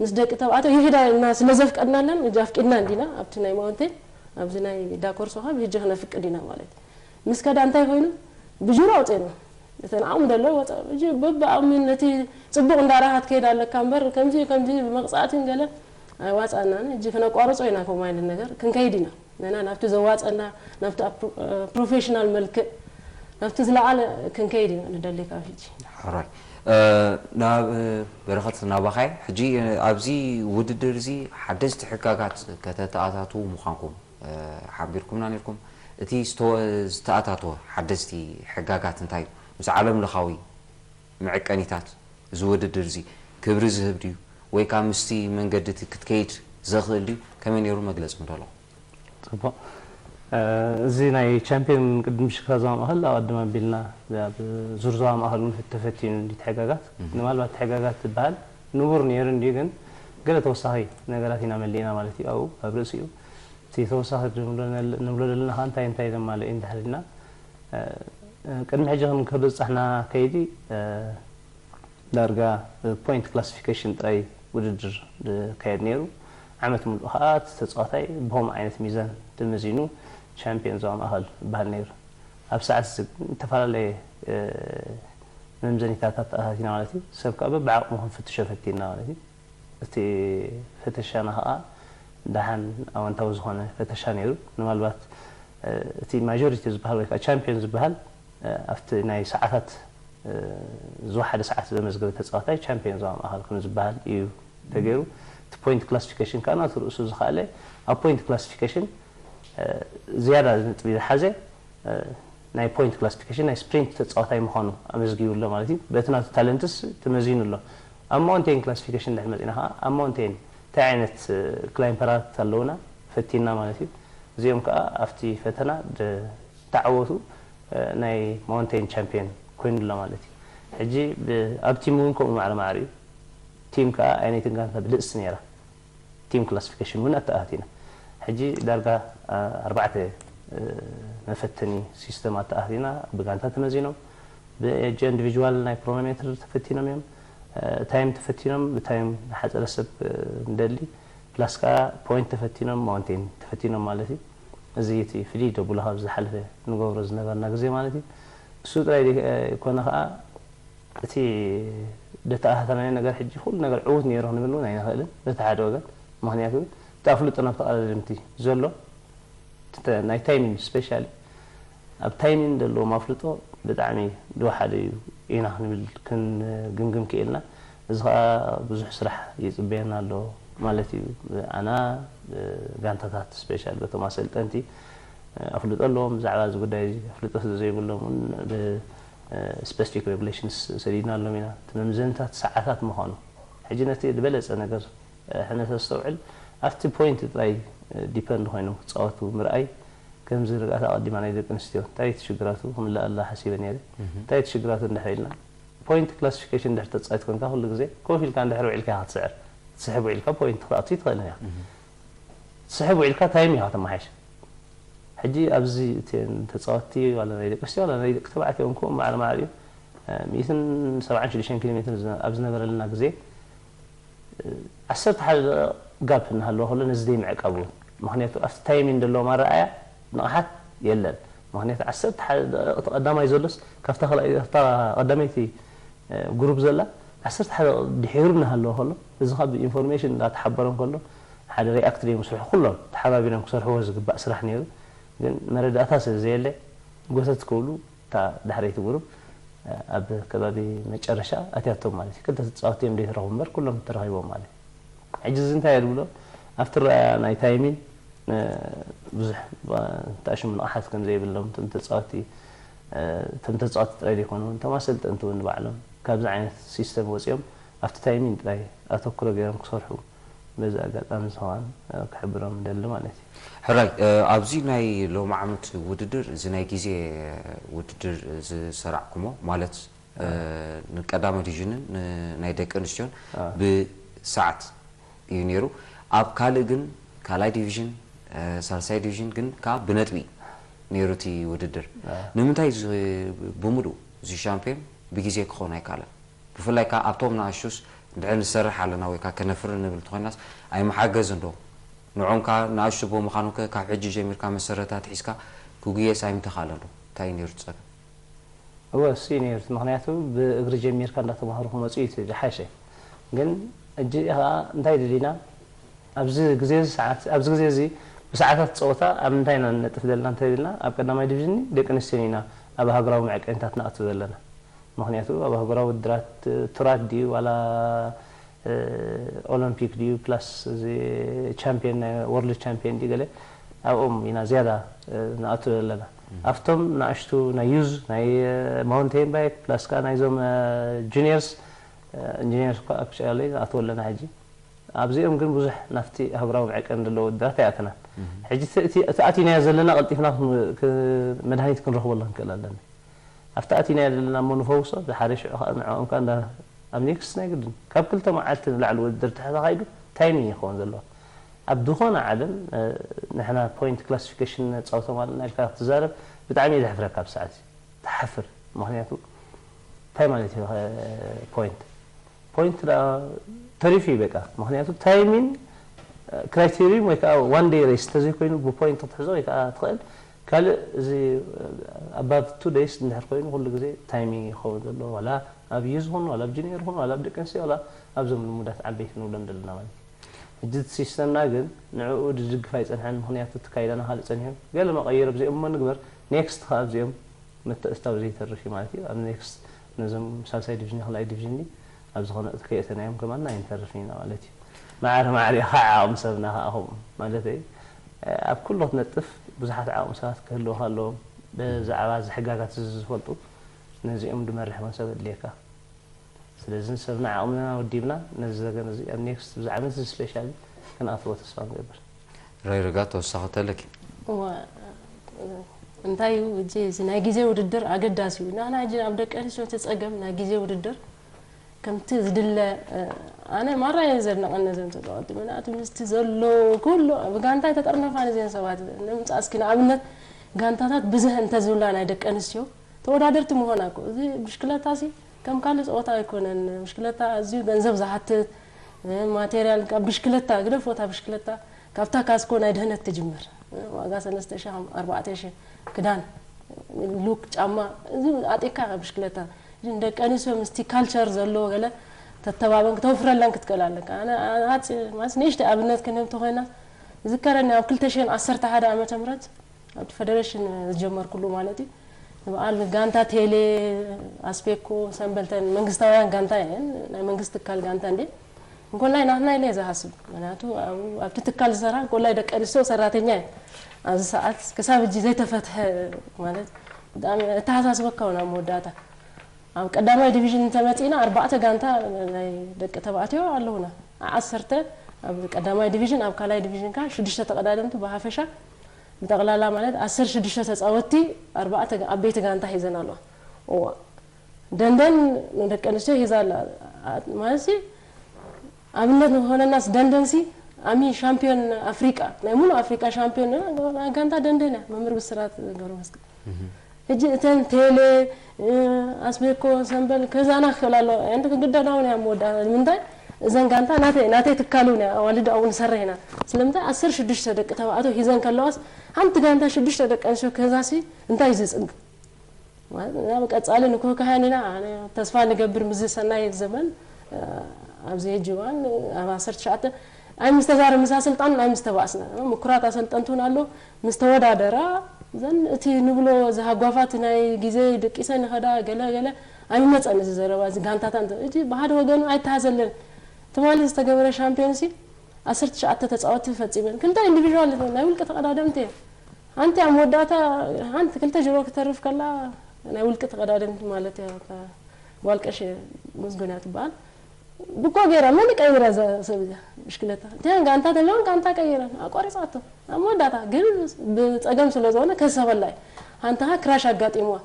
ምስ ደቂ ተባዕትዮ ይኺዳ እና ስለ ዘፍቀድናለን እጅ ኣፍቂድና እንዲና ኣብቲ ናይ ማውንቴን ኣብዚ ናይ ዳኮርሶ ካብ ህጂ ክነፍቅድ ኢና ማለት ምስ ከዳ እንታይ ኮይኑ ብጅሮ ኣውፅና እተን ዓቕሚ ደሎ ወፃ እጅ በብኣቕሚ ነቲ ፅቡቕ እንዳራሃት ከይድ ኣለካ እምበር ከምዚ ከምዚ ብመቕፃዕትን ገለ ኣይዋፃናን እጅ ክነቋርፆ ኢና ከምኡ ዓይነት ነገር ክንከይድ ኢና ንሕና ናብቲ ዘዋፀና ናብቲ ፕሮፌሽናል መልክዕ ናብቲ ዝለዓለ ክንከይድ ኢና ንደሊ ካብ ሕጂ። ሕራይ ናብ በረኸት ናባኻይ ሕጂ ኣብዚ ውድድር እዚ ሓደስቲ ሕጋጋት ከተተኣታትዉ ምዃንኩም ሓቢርኩምና ነርኩም እቲ ዝተኣታተወ ሓደስቲ ሕጋጋት እንታይ እዩ ምስ ዓለም ለኻዊ መዐቀኒታት እዚ ውድድር እዚ ክብሪ ዝህብ ድዩ ወይ ከዓ ምስቲ መንገዲ እቲ ክትከይድ ዘኽእል ድዩ ከመይ ነይሩ መግለፂ ምደለኹ ፅቡቕ እዚ ናይ ቻምፒዮን ቅድም ሽክላ ዞባ ማእኸል ኣቐድም ኣቢልና ኣብ ዙር ዞባ ማእኸል እውን ተፈቲኑ እንዲ ተሕጋጋት ንማልባት ተሕጋጋት ዝበሃል ንቡር ነይሩ እንዲ ግን ገለ ተወሳኺ ነገራት ኢና መሊእና ማለት እዩ ኣብኡ ኣብ ርእሲኡ እቲ ተወሳኺ ንብሎ ዘለና ከ እንታይ እንታይ ዘማልእ እዩ እንድሕር ኢልና ቅድሚ ሕጂ ክንክብሪ ዝፀሕና ከይዲ ዳርጋ ፖይንት ክላሲፊኬሽን ጥራይ ውድድር ዝካየድ ነይሩ። ዓመት ሙሉእ ከዓ እቲ ተፃዋታይ ብኸምኡ ዓይነት ሚዛን ተመዚኑ ቻምፒዮን ዞባ ማእኸል ይበሃል ነይሩ። ኣብ ሰዓት ዝተፈላለየ መምዘኒታታት ኣታቲና ማለት እዩ። ሰብ ከዓ በብዓቕሙ ክንፍትሾ ፈቲና ማለት እዩ። እቲ ፈተሻና ከዓ ደሓን ኣወንታዊ ዝኾነ ፈተሻ ነይሩ። ምናልባት እቲ ማጆሪቲ ዝበሃል ወይ ከዓ ቻምፒዮን ዝበሃል ኣብቲ ናይ ሰዓታት ዝወሓደ ሰዓት ዘመዝገበ ተፃዋታይ ቻምፒዮን ዞባ ማእኸል ከም ዝበሃል እዩ ተገይሩ። እቲ ፖይንት ክላሲፊኬሽን ከዓ ናቱ ርእሱ ዝኸኣለ ኣብ ፖይንት ክላሲፊኬሽን ዝያዳ ነጥቢ ዝሓዘ ናይ ፖይንት ክላሲፊኬሽን ናይ ስፕሪንት ተፃዋታይ ምዃኑ ኣመዝጊቡ ኣሎ ማለት እዩ። በቲ ናቱ ታለንትስ ተመዚኑ ኣሎ። ኣብ ማውንቴን ክላሲፊኬሽን ድሕር መፂና ከዓ ኣብ ማውንቴን እንታይ ዓይነት ክላይምፐራት ኣለውና ፈቲና ማለት እዩ። እዚኦም ከዓ ኣብቲ ፈተና ዝተዓወቱ ናይ ማውንቴን ቻምፒዮን ኮይኑ ኣሎ ማለት እዩ። ሕጂ ኣብ ቲም እውን ከምኡ ማዕረ ማዕረ እዩ። ቲም ከዓ ኣይነይትን ጋንታ ብልእስቲ ነይራ። ቲም ክላሲፊኬሽን እውን ኣተኣህቲና። ሕጂ ዳርጋ ኣርባዕተ መፈተኒ ሲስተም ኣተኣህቲና ብጋንታ ተመዚኖም ብኢንዲቪጁዋል ናይ ክሮኖሜትር ተፈቲኖም እዮም። ታይም ተፈቲኖም ብታይም ዝሓፀረ ሰብ እንደሊ ፕላስ ከዓ ፖይንት ተፈቲኖም ማውንቴን ተፈቲኖም ማለት እዩ። እዚ እቲ ፍልይ ደብሎ ካብ ዝሓለፈ ንገብሮ ዝነበርና ግዜ ማለት እዩ። እሱ ጥራይ ኮነ ከዓ እቲ ደተኣታተናዮ ነገር ሕጂ ኩሉ ነገር ዕዉት ነይሩ ክንብል እውን ኣይንኽእልን በቲ ሓደ ወገን። ምክንያቱ እቲ ኣፍልጦ ናብ ተቐዳደምቲ ዘሎ ናይ ታይሚንግ ስፔሻሊ ኣብ ታይሚንግ ዘለዎም ኣፍልጦ ብጣዕሚ ዝወሓደ እዩ ኢና ክንብል ክንግምግም ክኢልና። እዚ ከዓ ብዙሕ ስራሕ ይፅበየና ኣሎ ማለት እዩ። ኣና ጋንታታት ስፔሻሊ በቶም ኣሰልጠንቲ ኣፍልጦ ኣለዎም ብዛዕባ እዚ ጉዳይ እዚ ኣፍልጦ ስለ ዘይብሎም እውን ስፐሲፊክ ሬጉሌሽንስ ሰዲድናሎም ኢና። እቲ መምዘንታት ሰዓታት ምዃኑ ሕጂ ነቲ ዝበለፀ ነገር ሕነ ተስተውዕል ኣብቲ ፖይንት ጥራይ ዲፐንድ ኮይኖም ክፃወቱ ምርኣይ ከምዚ ርግኣት ኣቐዲማ ናይ ደቂ ኣንስትዮ እንታይ እቲ ሽግራቱ ክምልኣላ ሓሲበ ነይረ። እንታይ እቲ ሽግራቱ እንድሕር ኢልና ፖይንት ክላሲፊኬሽን እንድሕር ተፃዊት ኮንካ ኩሉ ግዜ ኮፍ ኢልካ እንድሕር ውዒልካ ክትስዕር ትስሕብ ውዒልካ ፖይንት ክትኣቱ ይትኽእልን እያ። ትስሕብ ውዒልካ ታይም ኢኻ ተመሓይሽ። ሕጂ ኣብዚ እተን ተፃወትቲ ዋላ ናይ ደቂ ኣንስትዮ ዋላ ናይ ደቂ ተባዕትዮ እንኮ ማዕረ ማዕረ እዩ። ሚእትን ሰብዓን ሽዱሽተን ኪሎ ሜትር ኣብ ዝነበረልና ግዜ ዓሰርተ ሓደ ደቂቕ ጋፕ እናሃለወ ከሎ ነዚ ዘይምዕቃብ እውን ምክንያቱ ኣብቲ ታይሚንግ ዘለዎም ኣረኣያ ንቕሓት የለን። ምክንያቱ ዓሰርተ ሓደ ደቂቕ እቲ ቀዳማይ ዘሎስ ካብታ ካልኣይ ኣብታ ቀዳመይቲ ጉሩፕ ዘላ ዓሰርተ ሓደ ደቂቕ ድሒሩ እናሃለወ ከሎ እዚ ካብ ኢንፎርሜሽን እንዳተሓበሮም ከሎ ሓደ ሪኣክት ደይምስርሑ ኩሎም ተሓባቢሮም ክሰርሕዎ ዝግባእ ስራሕ ነይሩ። ግን መረዳእታ ስለ ዘየለ ጎተት ክብሉ እታ ዳሕረይቲ ጉሩብ ኣብ ከባቢ መጨረሻ ኣትያቶም ማለት እዩ። ክልተ ተፃወትቲ እዮም ዘይተረኽቡ እምበር ኩሎም ተረኺቦም ማለት እዩ። ሕጂ እዚ እንታይ የድብሎ ኣብቲ ረኣያ ናይ ታይሚን ብዙሕ ተኣሽሙ ንቕሓት ከም ዘይብሎም እቶም ተፃወትቲ እቶም ተፃወትቲ ጥራይ ዘይኮኑ እቶም ኣሰልጠንቲ እውን ንባዕሎም ካብዚ ዓይነት ሲስተም ወፂኦም ኣብቲ ታይሚን ጥራይ ኣተኩሮ ገይሮም ክሰርሑ በዚ ኣጋጣሚ እዚ ከማን ክሕብሮም እደሊ ማለት እዩ። ሕራይ ኣብዚ ናይ ሎሚ ዓመት ውድድር እዚ ናይ ግዜ ውድድር ዝሰራዕኩሞ ማለት ንቀዳማይ ዲቪዥንን ናይ ደቂ ኣንስትዮን ብሰዓት እዩ ነይሩ። ኣብ ካልእ ግን ካልኣይ ዲቪዥን ሳልሳይ ዲቪዥን ግን ከዓ ብነጥቢ ነይሩ እቲ ውድድር። ንምንታይ ብምሉእ እዚ ሻምፒዮን ብግዜ ክኸውን ኣይከኣለን? ብፍላይ ከዓ ኣብቶም ንኣሽቱስ እንድሕር ንሰርሕ ኣለና ወይ ከዓ ከነፍሪ ንብል እንተኮይናስ ኣይመሓገዝን ዶ? ንዖም ከዓ ንኣሽቱ ብምዃኑ ከ ካብ ሕጂ ጀሚርካ መሰረታት ሒዝካ ክጉየስ ኣይምተኻእለን ዶ? እንታይ እዩ ነይሩ እቲ ፀገም? እወ እሱ እዩ ነይሩ እቲ ምክንያቱ ብእግሪ ጀሚርካ እንዳተማሃሩ ክመፁ እዩ እቲ ዝሓሸ። ግን እጂ ከዓ እንታይ ደሊና ኣብዚ ግዜ እዚ ሰዓት ኣብዚ ግዜ እዚ ብሰዓታት ፀወታ ኣብ ምንታይ ኢና ንነጥፍ ዘለና እንተኢልና ኣብ ቀዳማይ ዲቪዥን ደቂ ኣንስትዮን ኢና ኣብ ሃገራዊ መዕቀኒታት ንኣቱ ዘለና። ምክንያቱ ኣብ ኣህጉራዊ ውድድራት ቱራት ድዩ ዋላ ኦሎምፒክ ድዩ ፕላስ እዚ ቻምፒዮን ናይ ወርልድ ቻምፒዮን ድዩ ገለ ኣብኦም ኢና ዝያዳ ንኣቱ ዘለና። ኣብቶም ንኣሽቱ ናይ ዩዝ ናይ ማውንቴን ባይክ ፕላስ ከዓ ናይዞም ጁኒየርስ ኢንጂኒየርስ እኳ ኣክቹዋሊ ንኣትዎ ኣለና ሕጂ ኣብዚኦም ግን ብዙሕ ናብቲ ኣህጉራዊ መዐቀኒ ዘለዎ ውድድራት ኣይኣተናን። ሕጂ እቲ ኣቲናዮ ዘለና ቀልጢፍና መድሃኒት ክንረኽበሉ ክንክእል ኣለና። ኣብቲ ኣቲናዮ ዘለና እሞ ንፈውሶ ዝሓደ ሽዑ ከዓ ንዕኦም ከዓ ኣብ ኔክስት ናይ ግድን ካብ ክልተ መዓልቲ ንላዕሊ ውድድር ተተኻይዱ ታይሚንግ ይኸውን ዘለዎ። ኣብ ዝኾነ ዓለም ንሕና point classification ነፃውቶም ኣለና ኢልካ ክትዛረብ ብጣዕሚ እዩ ዘሕፍረካ። ኣብ ሰዓት ትሓፍር። ምክንያቱ እንታይ ማለት እዩ point? Point ተሪፉ እዩ በቃ። ምክንያቱ ታይሚን ክራይቴሪዩም ወይ ከዓ one day race እንተዘይኮይኑ ብ point ክትሕዞ ወይ ከዓ ትኽእል ካልእ እዚ above two days እንድሕር ኮይኑ ኩሉ ግዜ ታይሚንግ ይኸውን ዘሎ ዋላ ኣብ ዩ ዝኹን ዋላ ኣብ ጁኒየር ይኹን ዋላ ኣብ ደቂ ኣንስትዮ ዋላ ኣብዞም ልሙዳት ዓበይቲ ንብሎም ዘለና ማለት እዩ። ሕጂ እቲ ሲስተምና ግን ንዕኡ ዝድግፍ ኣይጸንሐን። ምኽንያቱ እቲ ካይዳና ካልእ ጸኒሑ ገለ መቐየር ኣብዚኦም እሞ ንግበር ኔክስት ከኣ ኣብዚኦም ምትእትታው ዘይተርፍ እዩ ማለት እዩ። ኣብ ኔክስት ነዞም ሳልሳይ ዲቪዥን ካልኣይ ዲቪዥን ኣብ ዝኾነ እቲ ከየእተናዮም ከማና ኣይንተርፍን ኢና ማለት እዩ። ማዕረ ማዕረ ኢኻ ዓቕሚ ሰብና ከኣ ከምኡ ማለት እዩ። ኣብ ኩሉ ክትነጥፍ ብዙሓት ዓቕሚ ሰባት ክህልወካ ኣለዎም። ብዛዕባ እዚ ሕጋጋት እዚ ዝፈልጡ ነዚኦም ድመርሕ እውን ሰብ ኣድልየካ። ስለዚ ንሰብና ዓቕምና ወዲብና ነዚ ዘገን እዚ ኣብ ኔክስት ብዛዕባ እዚ ስፔሻሊ ክንኣትዎ ተስፋ ንገብር። ራይርጋ ተወሳኺ ተለኪ እዋ እንታይ እዩ እጂ እዚ ናይ ግዜ ውድድር ኣገዳሲ እዩ። ንሕና ሕጂ ኣብ ደቂ ኣንስትዮ እቲ ጸገም ናይ ግዜ ውድድር ከምቲ ዝድለ ኣነ ማራ እየ ዘድንቐን ነዘን ተጻወቲ ምክንያቱ ምስቲ ዘሎ ኩሉ ብጋንታ ተጠርነፋ ነዘን ሰባት ንምጻእ እስኪ ንኣብነት ጋንታታት ብዝሕ እንተዝብላ ናይ ደቂ ኣንስትዮ ተወዳደርቲ ምኾና እኮ እዚ ብሽክለታ ሲ ከም ካልእ ጸወታ ኣይኮነን ብሽክለታ ኣዝዩ ገንዘብ ዝሓትት ማቴርያል ካብ ብሽክለታ ግደፎ እታ ብሽክለታ ካብታ ካስኮ ናይ ድህነት ትጅምር ዋጋ ሰለስተ ሺ ኣርባዕተ ሺ ክዳን ሉክ ጫማ እዚ ኣጢካ ብሽክለታ ግን ደቂ ኣንስትዮ ምስቲ ካልቸር ዘለዎ ገለ ተተባበን ክተውፍረለን ክትክእል ኣለካ ኣነ ኣጽ ማስ ንእሽተይ ኣብነት ክንህብ ተኾይና ዝከረኒ ኣብ ክልተ ሽሕን ዓሰርተ ሓደ ዓመተ ምህረት ኣብቲ ፈደረሽን ዝጀመርኩሉ ማለት እዩ ንበዓል ጋንታ ቴሌ ኣስፔኮ ሰንበልተን መንግስታውያን ጋንታ እየን ናይ መንግስቲ ትካል ጋንታ እንዴ እንኮላይ ናትና ኢለ ዝሃስብ ምክንያቱ ኣብቲ ትካል ዝሰራ እንኮላይ ደቂ ኣንስትዮ ሰራተኛ እየን ኣብዚ ሰዓት ክሳብ እጂ ዘይተፈትሐ ማለት ብጣዕሚ እተሃሳስበካ እውን ኣብ መወዳእታ ኣብ ቀዳማይ ዲቪዥን እንተመፂእና ኣርባዕተ ጋንታ ናይ ደቂ ተባዕትዮ ኣለውና ዓሰርተ ኣብ ቀዳማይ ዲቪዥን ኣብ ካልኣይ ዲቪዥን ከዓ ሽዱሽተ ተቐዳደምቲ ብሃፈሻ ብጠቕላላ ማለት ዓሰርተ ሽዱሽተ ተፃወቲ ኣርባዕተ ዓበይቲ ጋንታ ሒዘን ኣለዋ እዋ ደንደን ንደቂ ኣንስትዮ ሒዛ ኣላ ማለት ኣብነት ንክኾነናስ ደንደንሲ ኣሚ ሻምፒዮን ኣፍሪቃ ናይ ሙሉ ኣፍሪቃ ሻምፒዮን ጋንታ ደንደን እያ መምህር ብስራት ገብረመስቀል ሕጂ እተን ቴሌ ኣስቤኮ ሰንበል ከዛና ክኽእል ኣሎ እንተ ክግደዳ እውን እያ መወዳእታ ንምንታይ እዘን ጋንታ ናተይ ናተይ ትካል እውን እያ ኣዋልድ ኣብኡ ንሰርሕ ኢና ስለምንታይ ኣስር ሽዱሽተ ደቂ ተባዕቶ ሂዘን ከለዋስ ሓንቲ ጋንታ ሽዱሽተ ደቂ ኣንስትዮ ክህዛሲ እንታይ እዩ ዝፅግም ማለት ናብ ቀጻሊ ንክህካሃን ኢና ኣነ ተስፋ ንገብር ምዚ ሰናይ ዘመን ኣብዚ ሕጂ እዋን ኣብ ዓሰርተ ትሽዓተ ኣይ ምስ ተዛረብ ምስ ኣሰልጣን ኣይ ምስ ተባእስና ምኩራት ኣሰልጠንቱን ኣሎ ምስ ተወዳደራ ዘን እቲ ንብሎ ዝሃጓፋት ናይ ግዜ ድቂሰ ንኸዳ ገለ ገለ ኣይመፀን እዚ ዘረባ እዚ ጋንታታ እንተ እቲ ብሓደ ወገኑ ኣይተሃዘለን ትማሊ ዝተገበረ ሻምፒዮንሲ ዓሰርተ ትሽዓተ ተፃወቲ ፈፂመን ክልተ ኢንዲቪዥዋል ናይ ውልቂ ተቐዳደምቲ እየ ሓንቲ ኣብ መወዳእታ ሓንቲ ክልተ ጅሮ ክተርፍ ከላ ናይ ውልቂ ተቐዳደምቲ ማለት እያ ጓል ቀሸ መስጎን እያ ትበሃል ብኮ ገይራ መን ቀይራ እዛ ሰብ እዚኣ ብሽክለታ እቲያን ጋንታ ተለውን ጋንታ ቀይረን ኣቋሪፃቶ ኣብ መወዳእታ ግን ብፀገም ስለ ዝኾነ ከሰበላ እዩ ሓንታኻ ክራሽ ኣጋጢምዋ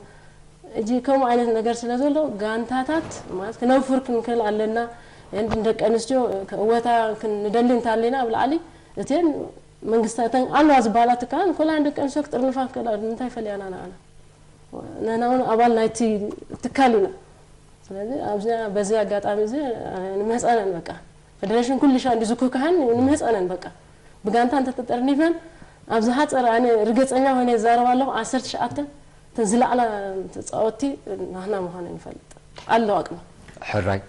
እጂ ከምኡ ዓይነት ነገር ስለ ዘሎ ጋንታታት ማለት ክነውፍር ክንክእል ኣለና ንደቂ ኣንስትዮ እወታ ክንደሊ እንተኣለና ኣብ ላዕሊ እቲን መንግስታተን ኣለዋ ዝበሃላ ትካላት ኮላ ንደቂ ኣንስትዮ ክጥርንፋ ክክእላ ንምንታይ ፈልያና ንዓና ንሕና እውን ኣባል ናይቲ ትካል ኢና ስለዚ ኣብዚ በዚ ኣጋጣሚ እዚ ንምህፀነን በቃ ፌደሬሽን ኩሉ ሻ እንዲ ዝኩካሃን ንምህፀነን በቃ ብጋንታ እንተተጠርኒፈን ኣብ ዝሓፀረ ኣነ ርግፀኛ ኮይነ ይዛረብ ኣለኹ ዓሰርተ ትሽዓተ እተን ዝለዓላ ተፃወትቲ ናህና ምዃነን ይፈልጥ ኣሎ ኣቅሚ ሕራይ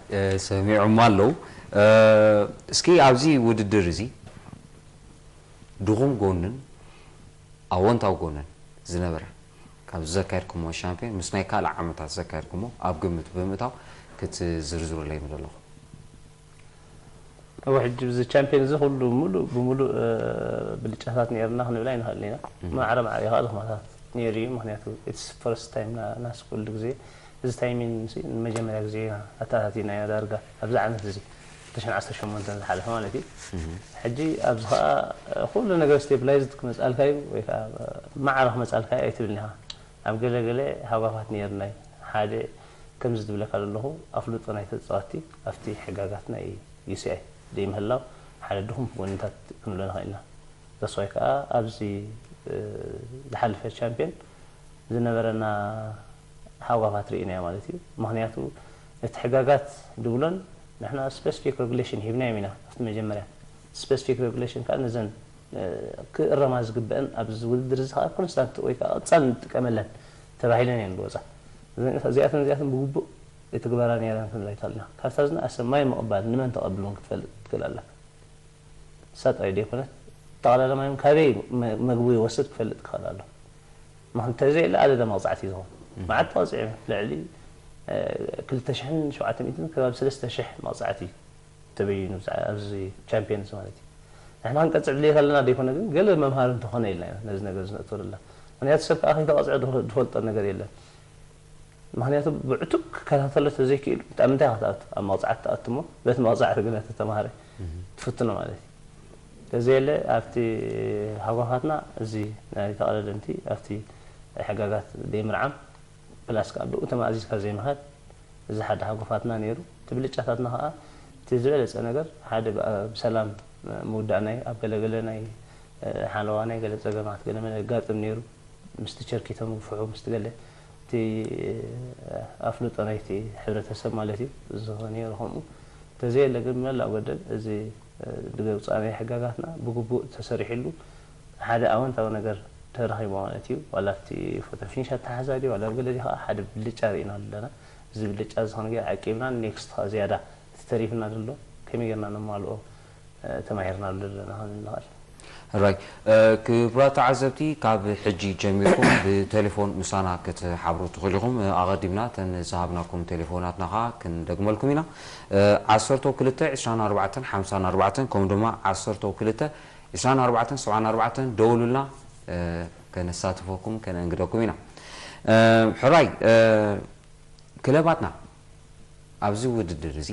ሰሚዖም ኣለዉ እስኪ ኣብዚ ውድድር እዚ ድኹም ጎንን ኣወንታዊ ጎንን ዝነበረ ካብዚ ዘካየድኩሞ ሻምፒዮን ምስ ናይ ካልእ ዓመታት ዘካየድኩሞ ኣብ ግምት ብምእታው ክትዝርዝሩለይ ምደለኹ እወ ሕጂ እዚ ቻምፒዮን እዚ ኩሉ ሙሉእ ብሙሉእ ብልጫታት ነይርና ክንብል ኣይንኽእል ኢና። ማዕረ ማዕረ ይኽእል ኩነታት ነይሩ እዩ። ምክንያቱ it's first time ናስ ኩሉ ግዜ እዚ ታይሚን ንመጀመርያ ግዜ ኢና ኣተኣታቲናዮ ዳርጋ ኣብዚ ዓመት እዚ ክልተ ሽሕን ዓሰርተ ሸሞንተን ዝሓለፈ ማለት እዩ። ሕጂ ኣብዚ ከዓ ኩሉ ነገር ስቴብላይዝድ ክመፅኣልካ እዩ ወይ ከዓ ማዕረ ክመፅኣልካ እዩ ኣይትብልን ኢኻ። ኣብ ገለ ገለ ሃጓፋት ነይርና እዩ። ሓደ ከምዚ ዝብለካ ዘለኹ ኣፍልጦ ናይ ተፃወትቲ ኣብቲ ሕጋጋት ናይ ዩ ሲ ኣይ ደይምህላው ሓደ ድኹም ጎንታት ክንብሎ ንኽእል ኢና። ተስፋይ ከዓ ኣብዚ ዝሓለፈ ቻምፒዮን ዝነበረና ሓጓፋት ርኢናዮ ማለት እዩ። ምክንያቱ እቲ ሕጋጋት ድብሎን ንሕና ስፔሲፊክ ሬጉሌሽን ሂብናዮም ኢና ኣብቲ መጀመርያ። ስፔሲፊክ ሬጉሌሽን ከዓ ነዘን ክእረማ ዝግበአን ኣብዚ ውድድር እዚ ከዓ ኮንስታንት ወይ ከዓ ቀፃል ንጥቀመለን ተባሂለን እየን ዝወፃ። እዚኣተን እዚኣተን ብግቡእ የትግበራ ነይረን ክንብል ኣይከኣልና። ካብታ ዝነኣሰ ማይ ምቕባል ንመን ተቐብል እውን ክትፈልጥ ትኽእል ኣለካ። ሳጣይ ደይኮነት ጠቕላላ ማዮም ካበይ መግቡ ይወስድ ክፈልጥ ክኽእል ኣሎ። ምክን ተዘየለ ኣደዳ መቕፃዕቲ እዩ ዝኾን። መዓት ተቐፂዑ ልዕሊ ክልተ ሽሕን ሸውዓተ ሚእትን ከባቢ ሰለስተ ሽሕ መቕፃዕቲ ተበይኑ ኣብዚ ቻምፒዮንስ ማለት እዩ። ንሕና ክንቀፅዕ ድልየት ኣለና ደይኮነ ግን ገለ መምሃሪ እንተኾነ ኢልና ኢና ነዚ ነገር ዝነእተወሉ። ምክንያቱ ሰብ ከዓ ከይተቐፅዐ ዝፈልጦ ነገር የለን። ምክንያቱ ብዕቱብ ክከታተሎ ተዘይክኢሉ ኣብ ምንታይ ክትኣቱ ኣብ መቕፃዕቲ ትኣቱ እሞ በቲ መቕፃዕቲ ግን ተተምሃረ ትፍትኖ ማለት እዩ። ተዘየለ ኣብቲ ሃጓፋትና እዚ ናይ ተቐዳደምቲ ኣብቲ ሕጋጋት ደይምርዓም ፕላስ ከዓ ብኡ ተማእዚዝካ ዘይምኻድ እዚ ሓደ ሃጓፋትና ነይሩ። እቲ ብልጫታትና ከዓ እቲ ዝበለፀ ነገር ሓደ ብሰላም ምውዳእናይ ኣብ ገለገለ ናይ ሓለዋ ናይ ገለ ፀገማት ገለመለ የጋጥም ነይሩ። ምስቲ ቸርኪቶም ግፍሑ ምስቲ ገለ እቲ ኣፍልጦ ናይቲ ሕብረተሰብ ማለት እዩ ዝኾነ ነይሩ። ከምኡ ተዘየለ ግን መላእ ጎደል እዚ ድገውፃ ናይ ሕጋጋትና ብግቡእ ተሰሪሕሉ ሓደ ኣወንታዊ ነገር ተረኺቡ ማለት እዩ። ዋላ ኣብቲ ፎቶ ፊኒሽ ኣተሓዛ ድዩ ዋላ ኣብ ገለ ድዩ ከዓ ሓደ ብልጫ ርኢና ኣለና። እዚ ብልጫ ዝኾነ ጊዜ ዓቂብና ኔክስት ከዓ ዝያዳ እቲ ተሪፍና ዘሎ ከመይ ጌርና ነማልኦ ተማሂርናሉ ዘለና ክንብል ንኽእል። ራይ ክቡራት ተዓዘብቲ ካብ ሕጂ ጀሚርኩም ብቴሌፎን ምሳና ክትሓብሩ ትኽእሉ ኢኹም። ኣቐዲምና ተን ዝሃብናኩም ቴሌፎናትና ከዓ ክንደግመልኩም ኢና። ዓሰርተ ክልተ ዕስራን ኣርባዕተን ሓምሳን ኣርባዕተን ከምኡ ድማ ዓሰርተ ክልተ ዕስራን ኣርባዕተን ሰብዓን ኣርባዕተን ደውሉልና ከነሳትፈኩም ከነእንግደኩም ኢና። ሕራይ ክለባትና ኣብዚ ውድድር እዚ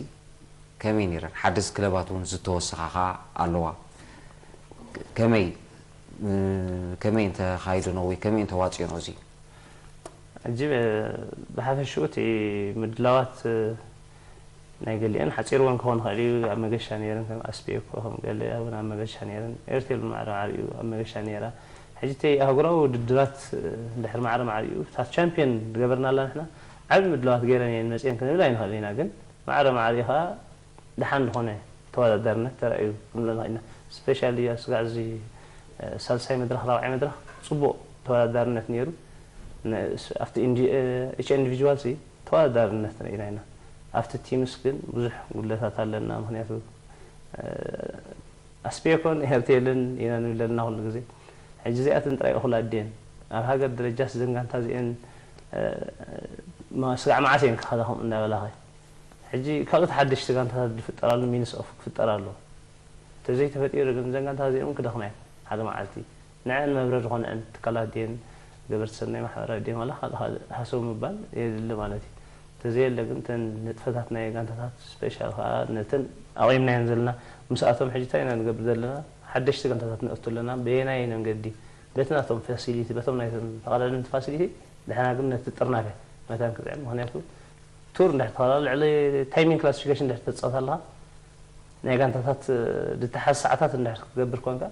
ከመይ ነይረን? ሓደስቲ ክለባት እውን ዝተወሰኻ ኸዓ ኣለዋ። ከመይ ከመይ እንተኻይደኖ ወይ ከመይ እንተዋፅዮኖ እዚ? ሕጂ ብሓፈሽኡ እቲ ምድላዋት ናይ ገሊአን ሓፂርወን ክኾን ይኽእል እዩ። ኣብ መገሻ ነይረን ከም ኣስፔኮ ከም ገለ እውን ኣብ መገሻ ነይረን። ኤርቴል ማዕረ ማዕሪኡ ኣብ መገሻ ነይራ። ሕጂ እቲ ኣህጉራዊ ውድድራት ድሕሪ ማዕረ ማዕሪኡ እታ ቻምፒዮን ዝገበርናላ ንሕና ዓብዪ ምድላዋት ገይረን እየን መፅየን ክንብል ኣይንኽእል ኢና። ግን ማዕረ ማዕሪኡ ከዓ ደሓን ዝኾነ ተወዳዳርነት ተራእዩ ክንብሎ ንኽእል ኢና። ስፔሻሊ ኣብ ስጋዕ እዚ ሳልሳይ መድረኽ ራብዓይ መድረኽ ፅቡቕ ተወዳዳርነት ነይሩ። ኣብቲ ኢንዲቪጅዋል ሲ ተወዳዳርነት ርኢና ኢና። ኣብቲ ቲምስ ግን ብዙሕ ጉድለታት ኣለና። ምክንያቱ ኣስፔኮን ኤርቴልን ኢና ንብል ዘለና ኩሉ ግዜ። ሕጂ እዚኣተን ጥራይ እኹላት ድየን? ኣብ ሃገር ደረጃስ እዘን ጋንታ እዚአን ስጋዕ መዓስ እየን ክኸዳ ከምኡ እናበላኸ ሕጂ ካልኦት ሓደሽቲ ጋንታታት ዝፍጠራሉ ሚንስ ኦፍ ክፍጠር ኣለዎ። ተዘይተፈጢሩ ግን እዘን ጋንታታት እዚአን እውን ክደኽማ እየን ሓደ መዓልቲ። ንዐን መብረሪ ዝኾነአን ትካላት ድየን ገበርቲ ሰናይ ማሕበራት ድየን ዋላ ካልእ ካልእ ሃሰው ምባል የድሊ ማለት እዩ። ተዘየለ ግን እተን ንጥፈታት ናይ ጋንታታት ስፔሻል ከዓ ነተን ኣቑምናየን ዘለና ምስኣቶም ሕጂ እንታይ ኢና ንገብር ዘለና ሓደሽቲ ጋንታታት ነእቱ ኣለና በየናይ መንገዲ በቲ ናቶም ፋሲሊቲ በቶም ናይቶም ተቐዳደምቲ ፋሲሊቲ ንሕና ግን ነቲ ጥርናፈ መታን ክፅዕን ምክንያቱ ቱር እንድሕር ትኸላ ልዕሊ ታይሚንግ ክላሲፊኬሽን እንድሕር ተፃወት ኣለኻ ናይ ጋንታታት ድተሓዝ ሰዓታት እንድሕር ክትገብር ኮንካ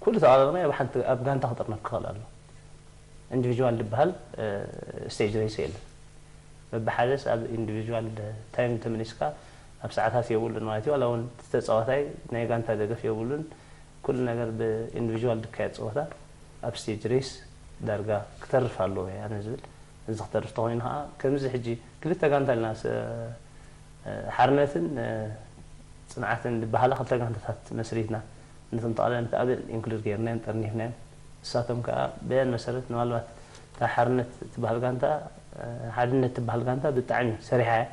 ኩሉ ተቐራርበ ኣብ ሓንቲ ኣብ ጋንታ ክጥርነፍ ክኽእል ኣሎ። ኢንዲቪጁዋል ዝበሃል ስቴጅ ሬስ የለን። በብሓደስ ኣብ ኢንዲቪጁዋል ታይም ተመሊስካ ኣብ ሰዓታት የብሉን ማለት እዩ። ዋላ እውን እቲ ተፃዋታይ ናይ ጋንታ ደገፍ የብሉን። ኩሉ ነገር ብኢንዲቪጁዋል ዝካየድ ፀወታ ኣብ ስቴጅ ሬስ ዳርጋ ክተርፍ ኣለዎ እየ ኣነ ዝብል። እዚ ክተርፍ ተኾይኑ ከዓ ከምዚ ሕጂ ክልተ ጋንታ ኣለና ሓርነትን ፅንዓትን ዝበሃላ ክልተ ጋንታታት መስሪትና ነቶም ተቐዳደምቲ ኣበን ኢንክሉድ ጌርናዮም ጠርኒፍናዮም። ንሳቶም ከዓ በያን መሰረት ምናልባት እታ ሓርነት ትበሃል ጋንታ ሓድነት ትበሃል ጋንታ ብጣዕሚ ሰሪሓ እያ።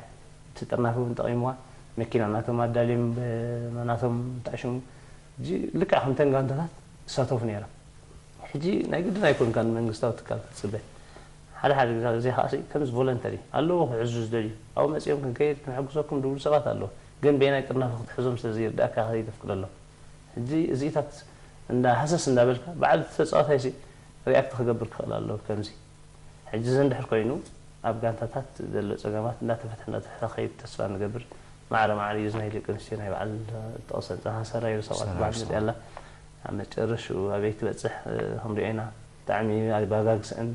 እቲ ጥርናፈ እውን ጠቒምዋ መኪና ናቶም ኣዳልዮም ናቶም ተኣሽሙ ልክዕ ከምተን ጋንታታት ይሳተፉ ነይሮም። ሕጂ ናይ ግድን ኣይኮንካን መንግስታዊ ትካል ክትፅበ ሓደ ሓደ ግዜ እዚ ከዓ ከምዚ ቮለንተሪ ኣለዎ ክሕዙ ዝደልዩ ኣብኡ መፅኦም ክንከይድ ክንሕግዘኩም ዝብሉ ሰባት ኣለዉ ግን በየናይ ጥርናፈ ክትሕዞም ስለዘይርዳእካ ከይተፍቅደሎም ሕጂ እዚኢታት እንዳ ሃሰስ እንዳበልካ በዓል እቲ ተፃዋታይ ሲ ሪኣክት ክገብር ክኽእል ኣለዎ ከምዚ ሕጂ እዚ እንድሕር ኮይኑ ኣብ ጋንታታት ዘሎ ፀገማት እንዳተፈትሐ እንዳተፈትሐ ከይድ ተስፋ ንገብር ማዕረ ማዕረ እዩ። ናይ ደቂ ኣንስትዮ ናይ በዓል ጠቕሰን ጸሃ ሰራይ ርሳዋ ትበሃል መጽእ ኣላ። ኣብ መጨረሽኡ ኣበይ ትበጽሕ ክንሪኦ ኢና። ብጣዕሚ ኣባጋግስአን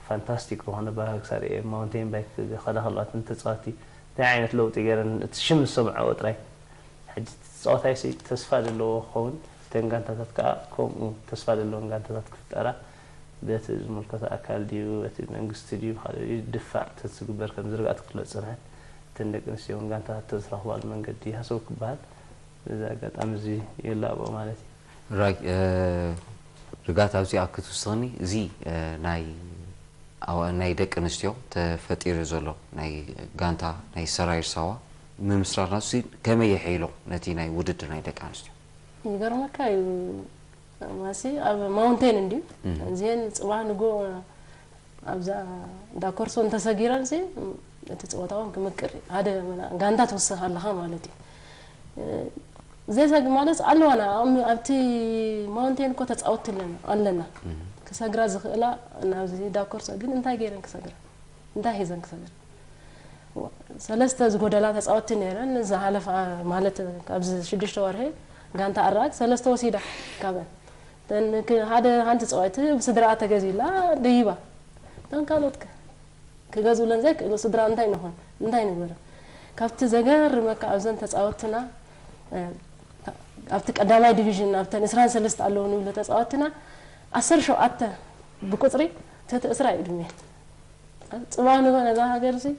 ፋንታስቲክ ዝኾነ ኣባጋግሳ ርእየ። ማውንቴን ባይክ ከዳ ከለዋ እተን ተጻወቲ እንታይ ዓይነት ለውጢ ገይረን እቲ ሽም ዝሰምዐኦ ጥራይ። ሕጂ እቲ ተጻዋታይ ሲ ተስፋ ዘለዎ ክኸውን፣ እተን ጋንታታት ከኣ ከምኡ ተስፋ ዘለወን ጋንታታት ክፍጠራ በቲ ዝምልከቶ ኣካል ድዩ፣ በቲ መንግስቲ ድዩ፣ ካልእ ድዩ ድፋዕ ተትግበር ከም ዝርግኣት ክትሎ ዝጸንሐት። እተን ደቂ ኣንስትዮ እውን ጋንታታት ተዝረኽባሉ መንገዲ ሃሰው ክበሃል በዚ ኣጋጣሚ እዚ ይላቦ ማለት እዩ። ራይ ርጋት ኣብዚኣ ክትውስኽኒ፣ እዚ ናይ ኣዋ- ናይ ደቂ ኣንስትዮ ተፈጢሩ ዘሎ ናይ ጋንታ ናይ ሰራይር ሳዋ ምምስራት ናሱ ከመይ የሕይሎ ነቲ ናይ ውድድር ናይ ደቂ ኣንስትዮ? ይገርመካ እዩ ማሲ ኣብ ማውንቴን እንድዩ እዚአን ፅባሕ ንጎ ኣብዛ እንዳ ኮርሶ እንተሰጊረን ሲ እቲ ፀወታ እውን ክምቅር እዩ። ሓደ መና- ጋንታ ትውስኽ ኣለኻ ማለት እዩ። ዘይሰግ ማለት ኣለዋና ኣብቲ ማውንቴን እኮ ተፃወትቲ ኣለና ኣለና ክሰግራ ዝኽእላ ናብዚ ዳኮርሶ ግን እንታይ ገይረን ክሰግራ እንታይ ሒዘን ክሰግራ ሰለስተ ዝጎደላ ተፃወትቲ ነይረን ዝሓለፋ ማለት ኣብዚ ሽዱሽተ ወርሒ ጋንታ ኣራግ ሰለስተ ወሲዳ ካብን ሓደ ሓንቲ ፀዋይቲ ብስድራኣ ተገዚላ ደይባ እተን ካልኦት ክገዝኡለን ዘይክእሉ ስድራ እንታይ ንኾን እንታይ ንግበረ ካብቲ ዘገርመካ ኣብዘን ተፃወትና ኣብቲ ቀዳማይ ዲቪዥን ኣብተን ዕስራን ሰለስተ ኣለዉ ንብሎ ተፃወትና ዓሰርተ ሸውዓተ ብቁፅሪ ትሕቲ ዕስራ እዩ ዕድሜት ፅባሕ ንጎ ነዛ ሃገር ሲ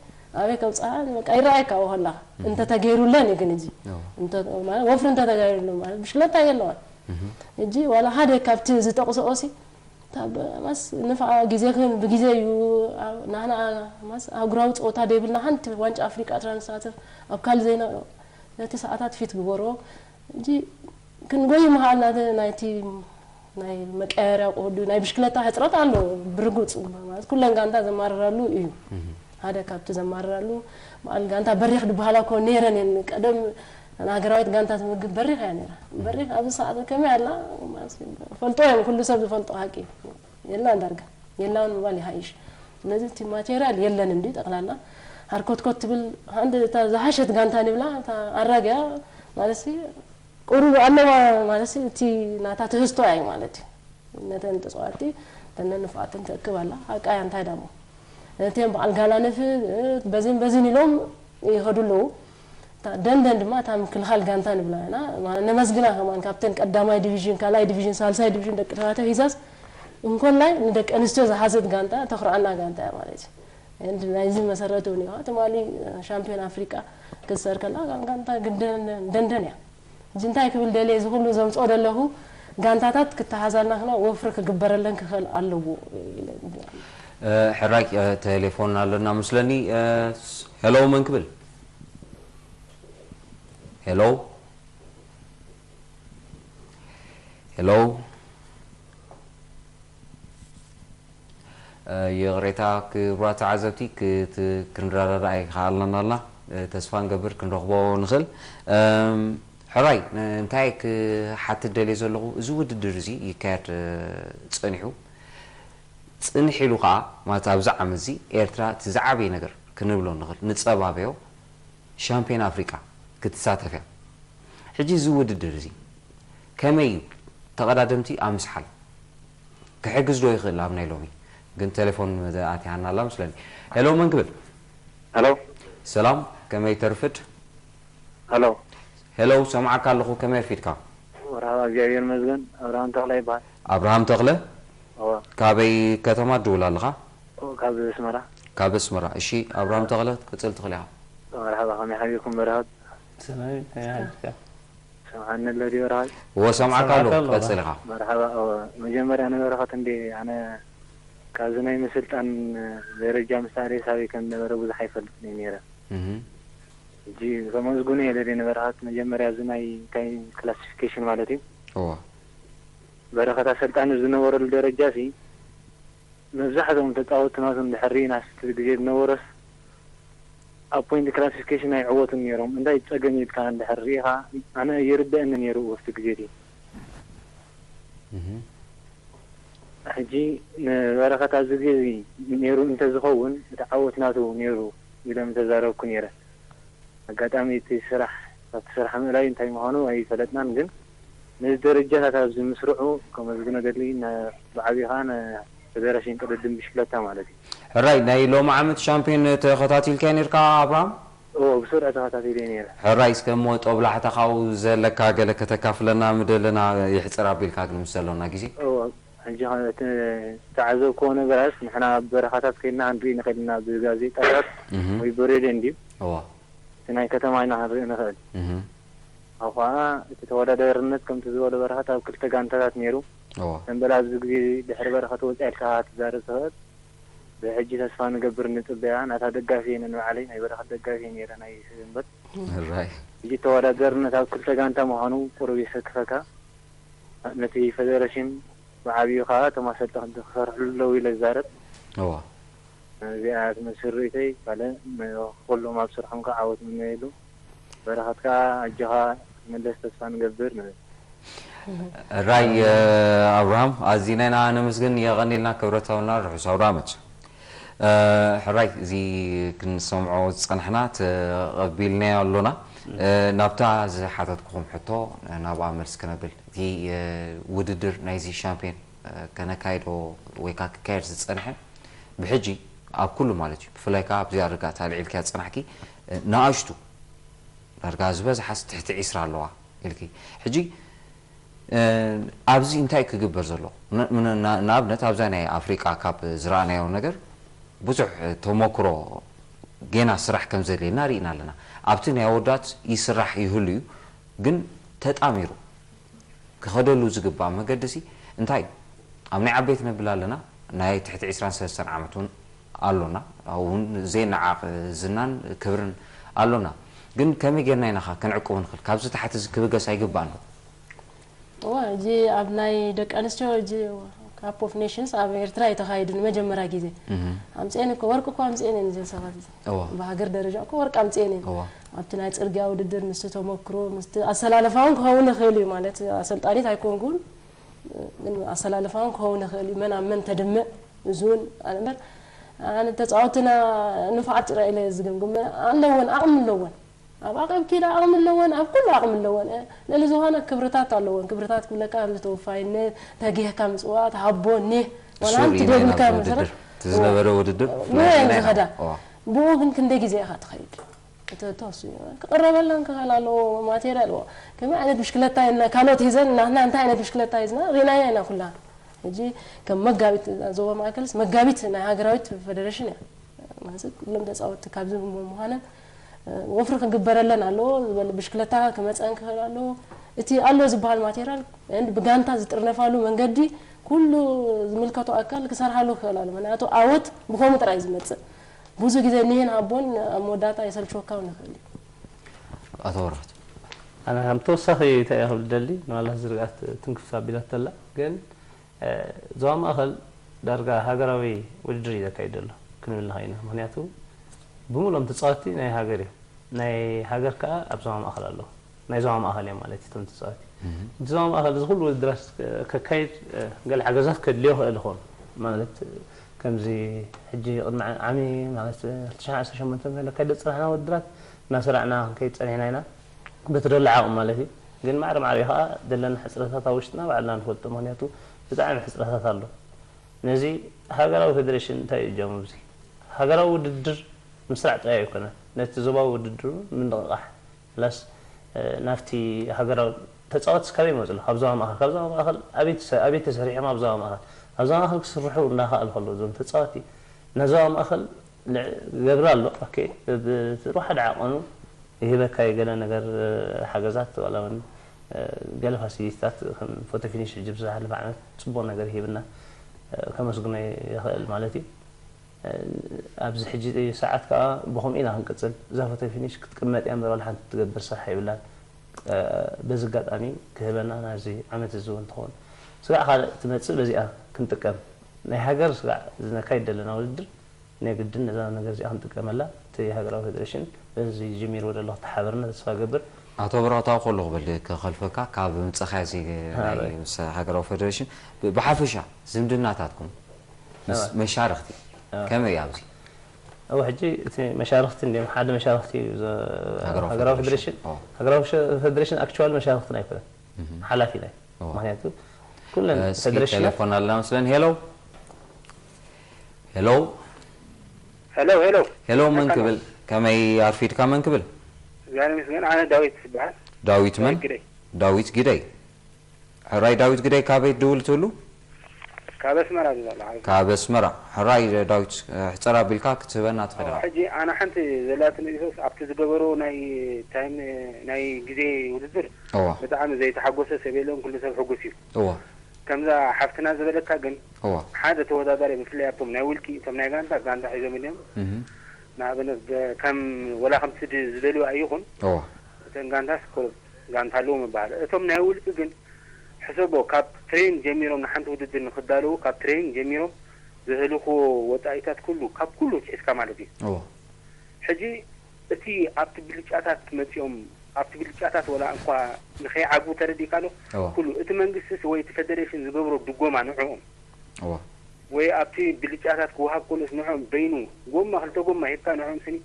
ኣበይ ከብፅሓ በቃ ይረኣየካ ከለካ እንተተገይሩለን እዩ ግን እዚ ወፍሪ እንተተገይሩለን ማለት ብሽክለታ የለዋን እጂ ዋላ ሓደ ካብቲ ዝጠቕስኦ ሲ ማስ ንፋ ግዜኽን ብግዜ እዩ ናህና ማስ ኣህጉራዊ ፀወታ ደይብልና ሓንቲ ዋንጫ ኣፍሪቃ ትራንስፋተር ኣብ ካልእ ዘይና ነቲ ሰዓታት ፊት ግበሮ እጂ ክንጎይ ምሃልና ናይቲ ናይ መቀየርያ ቆዱ ናይ ብሽክለታ ሕፅረት ኣሎ ብርጉፅ ማለት ኩለን ጋንታ ዘማርራሉ እዩ ሓደ ካብቲ ዘማርራሉ በዓል ጋንታ በሪኽ ዝበሃላ እኮ ነይረን እየን ቀደም ንሃገራዊት ጋንታ ትምግብ በሪኽ እያ ነይራ በሪኽ ኣብዚ ሰዓት ከመይ ኣላ ፈልጦ እዮም ኩሉ ሰብ ዝፈልጦ ሓቂ የላን ዳርጋ የላውን ምባል ይሃይሽ ስለዚ እቲ ማቴሪያል የለን እንዲ ጠቕላላ ሃርኮትኮት ትብል ሓንቲ እታ ዝሓሸት ጋንታ ንብላ እታ ኣራግያ ማለት ቁሩብ ኣለዋ ማለት እቲ ናታ ትህዝቶ ኣይ ማለት እዩ ነተን ተፃዋቲ ተነን ንፍዓተን ተእክብ ኣላ ሓቃያ እንታይ ዳሞ ነተን በዓል ጋላነፍ በዚን በዚን ኢሎም ይኸዱ ኣለዉ ደንደን ድማ እታ ምክልኻል ጋንታ ንብላ ኢና ነመስግና ከማን ካብተን ቀዳማይ ዲቪዥን ካልኣይ ዲቪዥን ሳልሳይ ዲቪዥን ደቂ ተባዕትዮ ሒዛስ እንኮላይ ንደቂ ኣንስትዮ ዝሓዘት ጋንታ ተኹርዓና ጋንታ እያ ማለት እዩ ናይዚ መሰረት እውን እዩ ትማሊ ሻምፒዮን ኣፍሪቃ ክትሰር ከላ ጋንታ ደንደን እያ እዚ እንታይ ክብል ደልየ እዚ ኩሉ ዘምፅኦ ዘለኹ ጋንታታት ክተሓዛልና ክና ወፍሪ ክግበረለን ክኽእል ኣለዎ ሕራይ ቴሌፎን ኣለና መስለኒ ሄሎ መን ክብል ሄሎ ሄሎ ይቕሬታ ክብራት ተዓዘብቲ ክንረዳዳእ ኣይከኣልናን ኣልና ተስፋ ንገብር ክንረኽቦ ንኽእል ሕራይ እንታይ ክሓትት ደልየ ዘለኹ እዚ ውድድር እዚ ይካየድ ፀኒሑ ፅንሕ ኢሉ ከዓ ማለት ኣብዚ ዓመት እዚ ኤርትራ እቲ ዝዓበየ ነገር ክንብሎ ንኽእል ንፀባበዮ ሻምፒዮን ኣፍሪቃ ክትሳተፍ እያ ሕጂ እዚ ውድድር እዚ ከመይ እዩ ተቐዳደምቲ ኣብ ምስሓል ክሕግዝ ዶ ይኽእል ኣብ ናይ ሎሚ ግን ቴሌፎን ኣትያና ኣላ መስለኒ ሄሎ መን ክብል ሄሎ ሰላም ከመይ ተርፍድ ሄሎ ሄሎ ሰምዓካ ኣለኹ ከመይ ኣርፊድካ መርሃባ እግዚኣብሔር ይመስገን ኣብርሃም ተኽለ ይበሃል ኣብርሃም ተኽለ እወ ካበይ ከተማ ትድውል ኣለኻ ካብ ኣስመራ ካብ ኣስመራ እሺ ኣብርሃም ተኽለ ክትቅፅል ትኽእል ኢኻ መርሃባ ከመይ ሓቢርኩም በረኸት ሰላም እንታይ ሓልካ ሰምዓኒ ኣሎ ድዮ በረኸት እወ ሰምዓካ ኣለኹ ሰምዓካ ኣለኹ። ቀፅል ኢኻ መርሓባ እወ መጀመርያ ንበረኸት እንዴ ኣነ ካብዚ ናይ ምስልጣን ደረጃ ምስ ኣደይ ሳበይ ከም ነበረ ብዙሕ ኣይፈልጥን እየ ነይረ እህ ሕጂ ከመስግኖ እየ ደልየ ንበረኸት መጀመርያ እዚ ናይ እንታይ ክላሲፊኬሽን ማለት እዩ እወ በረኸት ኣሰልጣኒ ዝነበረሉ ደረጃ ሲ መብዛሕትኦም ተፃወትቲ ናቱ እንድሕር ርኢና ስቲ ግዜ ዝነበሮስ ኣብ ፖይንት ክላሲፊኬሽን ኣይዕወቱን ነይሮም እንታይ ፀገም እዩ ኢልካ እንድሕር ርኢኻ ኣነ ይርደአኒ ነይሩ ኣብቲ ግዜ እቲ እህ ሕጂ ንበረኸት ኣብዚ ግዜ እዚ ነይሩ እንተዝኸውን እቲ ዓወት ናቱ ነይሩ ኢለ ምተዛረብኩ ነይረ ኣጋጣሚ እቲ ስራሕ ኣብቲ ስራሕ ምእላይ እንታይ ምዃኑ ኣይፈለጥናን፣ ግን ነዚ ደረጃታት ኣብዚ ምስርዑ ከመስግኖ ደሊ፣ ነ- ብዓብዪ ከዓ ንፌደሬሽን ቅድድም ብሽክለታ ማለት እዩ። ሕራይ ናይ ሎሚ ዓመት ሻምፒዮን ተኸታቲልካዮ ነርካ ኣብርሃም? እዎ፣ ብስሩዕ ተኸታቲለ ነይረ። ሕራይ እስከ እሞ ጦብላሕታ ካብኡ ዘለካ ገለ ከተካፍለና ምደለና፣ ይሕፅር ኣቢልካ ግን ምስ ዘሎና ግዜ። እዎ፣ ሕጂ ኸ- እቲ ዝተዓዘብክዎ ነገራት ንሕና ኣብ በረኻታት ከይድና ክንርኢ ንኽእል ኢና፣ ብጋዜጣታት እህ። ወይ ብሬድዮ እንድዩ። እዎ። እቲ ናይ ከተማ ኢና ክንርኢ ንኽእል። እህ። ኣብ ኸዓ እቲ ተወዳዳርነት ከምቲ ዝበሎ በረኸት ኣብ ክልተ ጋንታታት ነይሩ። እዎ። ሰምበል ኣብዚ ግዜ ድሕሪ በረኸት ወፂኣ ኢልካ ትዛረብ ትኽእል። ብሕጂ ተስፋ ንገብር ንፅበያ ናታ ደጋፊ እየ ነንባዕለይ ናይ በረኸት ደጋፊ እየ ነይረ ናይ ሰንበት። ራይ። ሕጂ ተወዳዳርነት ኣብ ክልተ ጋንታ ምዃኑ ቁሩብ የሰክፈካ። ነቲ ፈደረሽን ብዓብዩ ከዓ እቶም ኣሰልጠንቲ ክሰርሕሉ ኣለዉ ኢለ ዝዛረብ። እዋ። እዚኣ ትመስል ርእይተይ። ካልእ ንኩሎም ኣብ ስርሖም ከዓ ዓወት ምነየሉ። በረኸት ከዓ ኣጆኻ ክትምለስ ተስፋ ንገብር ንብል። ራይ ኣብርሃም ኣዚና ኢና ነመስግን። የቐኒልና ክብረታውና ርሑስ ኣውደ ዓመት። ሕራይ እዚ ክንሰምዖ ዝጸናሕና ተቐቢልናዮ ኣሎና። ናብታ ዝሓተትኩኹም ሕቶ ናብኣ መልሲ ክነብል እቲ ውድድር ናይዚ ሻምፒዮን ከነካይዶ ወይ ከዓ ክካየድ ዝጸንሐ ብሕጂ ኣብ ኩሉ ማለት እዩ ብፍላይ ከዓ ኣብዚኣ ርጋእታ ኣልዒልክያ ዝጸናሕኪ ንኣሽቱ ዳርጋ ዝበዝሓስ ትሕቲ ዒስራ ኣለዋ ኢልኪ ሕጂ ኣብዚ እንታይ ክግበር ዘሎ ንኣብነት ኣብዛ ናይ ኣፍሪቃ ካብ ዝረኣናዮ ነገር ብዙሕ ተሞክሮ ጌና ስራሕ ከም ዘድልየና ርኢና ኣለና ኣብቲ ናይ ኣወዳት ይስራሕ ይህሉ እዩ ግን ተጣሚሩ ክኸደሉ ዝግባእ መገዲ ሲ እንታይ እዩ ኣብ ናይ ዓበይቲ ነብል ኣለና ናይ ትሕቲ ዕስራን ሰለስተን ዓመት እውን ኣሎና ኣብኡ እውን ዘይነዓቕ ዝናን ክብርን ኣሎና ግን ከመይ ጌርና ኢና ኸ ክንዕቅቦ ንኽእል ካብዚ ታሕቲ እዚ ክብገስ ኣይግባእን ዶ እዋ እዚ ኣብ ናይ ደቂ ኣንስትዮ እዚ ካፕ ኦፍ ኔሽንስ ኣብ ኤርትራ እዩ ተኻይዱ ንመጀመርያ ግዜ ኣምፅኤን እኮ ወርቂ እኮ ኣምፅኤን እየን እዘን ሰባት እዚ እዋ ብሃገር ደረጃ እኮ ወርቂ ኣምፅኤን እየን እዋ ኣብቲ ናይ ፅርግያ ውድድር ምስቲ ተመክሮ ምስቲ ኣሰላለፋ እውን ክኸውን ይኽእል እዩ ማለት ኣሰልጣኒት ኣይኮንኩን ግን ኣሰላለፋ እውን ክኸውን ይኽእል እዩ መን ኣብ መን ተድምዕ እዚ እውን ኣነ እምበር ኣነ ተፃወትና ንፉዓት ጥራይ ኢለ ዝግምግም ኣለወን ዓቕሚ ኣለወን ኣብ ዓቐብ ኪድ ዓቕሚ ኣለወን ኣብ ኩሉ ዓቕሚ ኣለወን ልዕሊ ዝኾነ ክብርታት ኣለወን ክብርታት ክብለካ ከምዚ ተወፋይነት ተጊህካ ምፅዋት ሃቦ ኒህ ዋላ ሓንቲ ደብልካ መሰረት ዝነበረ ውድድር ዝኸዳ ብኡ ግን ክንደይ ግዜ ኢኻ ትኸይድ ተወስዩ ክቕረበለን ክኽእል ኣለዎ ማቴሪያል ዎ ከመይ ዓይነት ብሽክለታ የና ካልኦት ሂዘን ናትና እንታይ ዓይነት ብሽክለታ ሂዝና ሪናያ ኢና ኩላ ሕጂ ከም መጋቢት ዞባ ማእከልስ መጋቢት ናይ ሃገራዊት ፌደሬሽን እያ ማለት ኩሎም ተፃወትቲ ካብዚ ምዃነን ወፍሪ ክግበረለን ኣለዎ ዝበል ብሽክለታ ክመፀን ክኽእል ኣለዎ እቲ ኣሎ ዝበሃል ማቴሪያል ብጋንታ ዝጥርነፋሉ መንገዲ ኩሉ ዝምልከቶ ኣካል ክሰርሓሉ ክኽእል ኣሎ ምክንያቱ ኣወት ብኸምኡ ጥራይ ዝመፅእ ብዙ ግዜ እኒህን ኣቦን ኣብ መወዳእታ የሰልችወካ እውን ይኽእል እዩ ኣቶ ወራት ኣነ ከም ተወሳኺ እንታይ እየ ክብል ደሊ ንባላ ዝርግኣት ትንክፍ ኣቢላተላ ግን ዞባ ማእኸል ዳርጋ ሃገራዊ ውድድር እዩ ዘካይድ ዘሎ ክንብል ንኽእል ኢና ምክንያቱ ብምሎም ተፃወቲ ናይ ሃገር እዩ ናይ ሃገር ከዓ ኣብ ዞባ ማእኸል ኣለዉ ናይ ዞባ ማእኸል እዮም ማለት እቶም ተፃወቲ እቲ ዞባ ማእኸል እዚ ኩሉ ውድድራት ከካይድ ገለ ሓገዛት ከድልዮ ክእል ይኾን ማለት ከምዚ ሕጂ ቅድሚ ዓሚ ማለት 2018 ከካይድ ዝፅናሕና ውድድራት እናሰራዕና ክንከይድ ፀኒሕና ኢና በቲ ደሎ ዓቕም ማለት እዩ ግን ማዕረ ማዕረ ከዓ ዘለና ሕፅረታት ኣብ ውሽጥና ባዕልና ንፈልጦ ምክንያቱ ብጣዕሚ ሕፅረታት ኣሎ ነዚ ሃገራዊ ፌደሬሽን እንታይ እዩ ጃሙ እዚ ሃገራዊ ውድድር ምስራዕ ጥራይ ኣይኮነ ነቲ ዞባዊ ውድድሩ ምንቕቓሕ ላስ ናብቲ ሃገራዊ ተፃወትስ ካበይ ይመፁ ካብ ዞባ ማእኸል ካብ ዞባ ማእኸል ኣበይ ተሰሪሖም ኣብ ዞባ ማእኸል ኣብ ዞባ ማእኸል ክስርሑ እንዳኸኣሉ ከለዉ እዞም ተፃወቲ ናብ ዞባ ማእኸል ገብር ኣሎ ኦኬ ብሩሓ ድዓቐኑ ይህበካ ገለ ነገር ሓገዛት ዋላ እውን ገለ ፋሲሊቲታት ከም ፎቶ ፊኒሽ ሕጂ ብዝሓለፈ ዓመት ፅቡቕ ነገር ይሂብና ከመስግኖ ይኽእል ማለት እዩ ኣብዚ ሕጂ ሰዓት ከዓ ብኸምኡ ኢና ክንቅፅል እዛ ፎቶ ፊኒሽ ክትቅመጥ እያ እምበር ዋላ ሓንቲ ትገብር ስራሕ የብላን በዚ ኣጋጣሚ ክህበና ናዚ ዓመት እዚ እውን ትኸውን ስጋዕ ካልእ ትመፅእ በዚኣ ክንጥቀም ናይ ሃገር ስጋዕ ዝነካይድ ዘለና ውድድር ናይ ግድን ነዛ ነገር እዚኣ ክንጥቀመላ እቲ ሃገራዊ ፌደሬሽን በዚ ጀሚርዎ ዘሎ ክተሓበርና ተስፋ ገብር ኣቶ ብረኸታዊ ከሎ ክብል ክኸልፈካ ካብ ምፀኻያ እዚ ናይ ምስ ሃገራዊ ፌደሬሽን ብሓፈሻ ዝምድናታትኩም ምስ መሻርክቲ ከመይ ኣብዚ እው ሕጂ እቲ መሻርኽቲ እንዲም ሓደ መሻርኽቲ እዩ ዘ- ሃገራዊ ሃገራዊ ፌደሬሽን። ፌደሬሽን ኦ። ሃገራዊ ሸ- ፌደሬሽን ኣክቹዋል መሻርኽትን ኣይኮነን ሓላፊ ናይ ኦ። ምክንያቱ እ፣ ኩለን እስኪ ፌደሬሽናት ቴሌፎን ኣለና መስለን። ሄሎ ሄሎ ሄሎ ሄሎ ሄሎ፣ መን ሄሎ። ክብል? ከመይ ኣርፊድካ? መን ክብል? እግዚኣብሔር ይመስገን። ኣነ ዳዊት ይበሃል። ዳዊት መን? ግደይ ዳዊት ግደይ። ሕራይ ዳዊት ግደይ፣ ካበይ ትድውል ትብሉ? ካብ ኣስመራ ዝዛለ ዓርኩ። ካብ ኣስመራ። ሕራይ ዳዊት፣ ሕፅር ኣቢልካ ክትህበና ትኽእል ኢኻ። ሕጂ ኣነ ሓንቲ ዘላትኒ ሪሶርስ ኣብቲ ዝገበሮ ናይ ታይም ናይ ግዜ ውድድር እዋ ብጣዕሚ ዘይተሓጎሰ ሰብ የለን። ኩሉ ሰብ ሕጉስ እዩ። እዋ ከምዛ ሓፍትና ዝበለካ ግን እዋ ሓደ ተወዳዳሪ ብፍላይ ኣብቶም ናይ ውልቂ እቶም ናይ ጋንታ ጋንታ ሒዞም እዮም። እህ ንኣብነት በ- ከም ወላ ከምቲ ድ- ዝደልዩ ኣይኹን እዋ እተን ጋንታስ ቁሩብ ጋንታ ኣለዎም ይበሃል። እቶም ናይ ውልቂ ግን ሕሰቦ ካብ ትሬን ጀሚሮም ንሓንቲ ውድድር ንክዳለዉ ካብ ትሬን ጀሚሮም ዘህልኽዎ ወፃኢታት ኩሉ ካብ ኩሉ ትሒዝካ ማለት እዩ። እዋ ሕጂ እቲ ኣብቲ ብልጫታት መፂኦም ኣብቲ ብልጫታት ወላ እንኳ ንከይዓግቡ ተረዲእካ ዶ እዋ ኩሉ እቲ መንግስቲ ወይ እቲ ፌደሬሽን ዝገብሮ ድጎማ ንዕኦም እዋ ወይ ኣብቲ ብልጫታት ክወሃብ ከሎስ ንዕኦም በይኑ ጎማ ክልተ ጎማ ሂብካ ንዕኦም ስኒ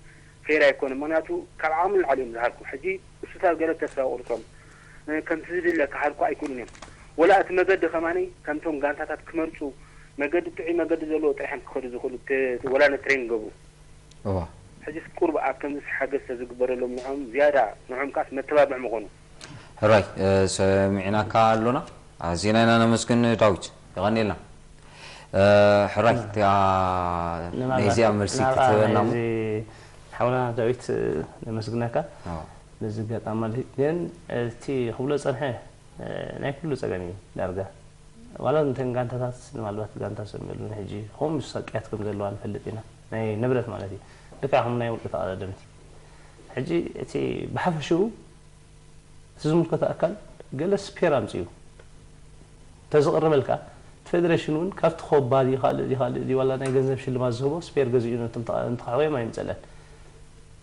ፌር ኣይኮነ። ምክንያቱ ካብ ዓቕሚ ንላዕሊ እዮም ዝሃልኩ። ሕጂ እሱታት ገለ ተስፋ ይቆርጾም ከምቲ ዝድለ ክሃልኩ ኣይክእሉን እዮም። ወላ እቲ መገዲ ከማነይ ከምቶም ጋንታታት ክመርፁ መገዲ ጥዑይ መገዲ ዘለዎ ጥራሕ እዮም ክኸዱ ዝኽእሉ። ተ- ወላ ንትሬን ገብሩ እዋ ሕጂስ ቁርብ ኣብ ከምዚ ሓገዝ ተዝግበረሎም ንዖም ዝያዳ ንዖም ካስ መተባብዕ ምኾኑ። ሕራይ እ፣ ሰሚዕናካ ኣሎና። ኣዚና ኢና ነመስግን ዳዊት፣ የቐንየልና። እ፣ ሕራይ እቲኣ ንባባ- ናይዚኣ መልሲ ናብኣ ክትህበና እሞ ናይዚ ሓውና ዳዊት እ፣ ነመስግነካ ኣዎ። ነዚ ኣጋጣሚ ማለት እዩ። ግን እቲ ክብሎ ዝጸንሐ እ፣ ናይ ኩሉ ጸገም እዩ ዳርጋ ዋላ እንተን ጋንታታት ምናልባት ጋንታ ሰሚሉን ሕጂ ከምኡ ሰቅያት ከም ዘለዋ ንፈልጥ ኢና ናይ ንብረት ማለት እዩ ልክዕ ከም ናይ ውልቂ ተቐዳደምቲ ሕጂ እቲ ብሓፈሽኡ እቲ ዝምልከቶ ኣካል ገለ ስፔር ኣምፅኡ ተዝቕርበልካ እቲ ፌደሬሽን እውን ካብቲ ኮባ ድዩ ካልእ ድዩ ካልእ ድዩ ዋላ ናይ ገንዘብ ሽልማት ዝህቦ ስፔር ገዚኡ ነቶም ተቃ- ንተቃዋዮም ኣይምፀለን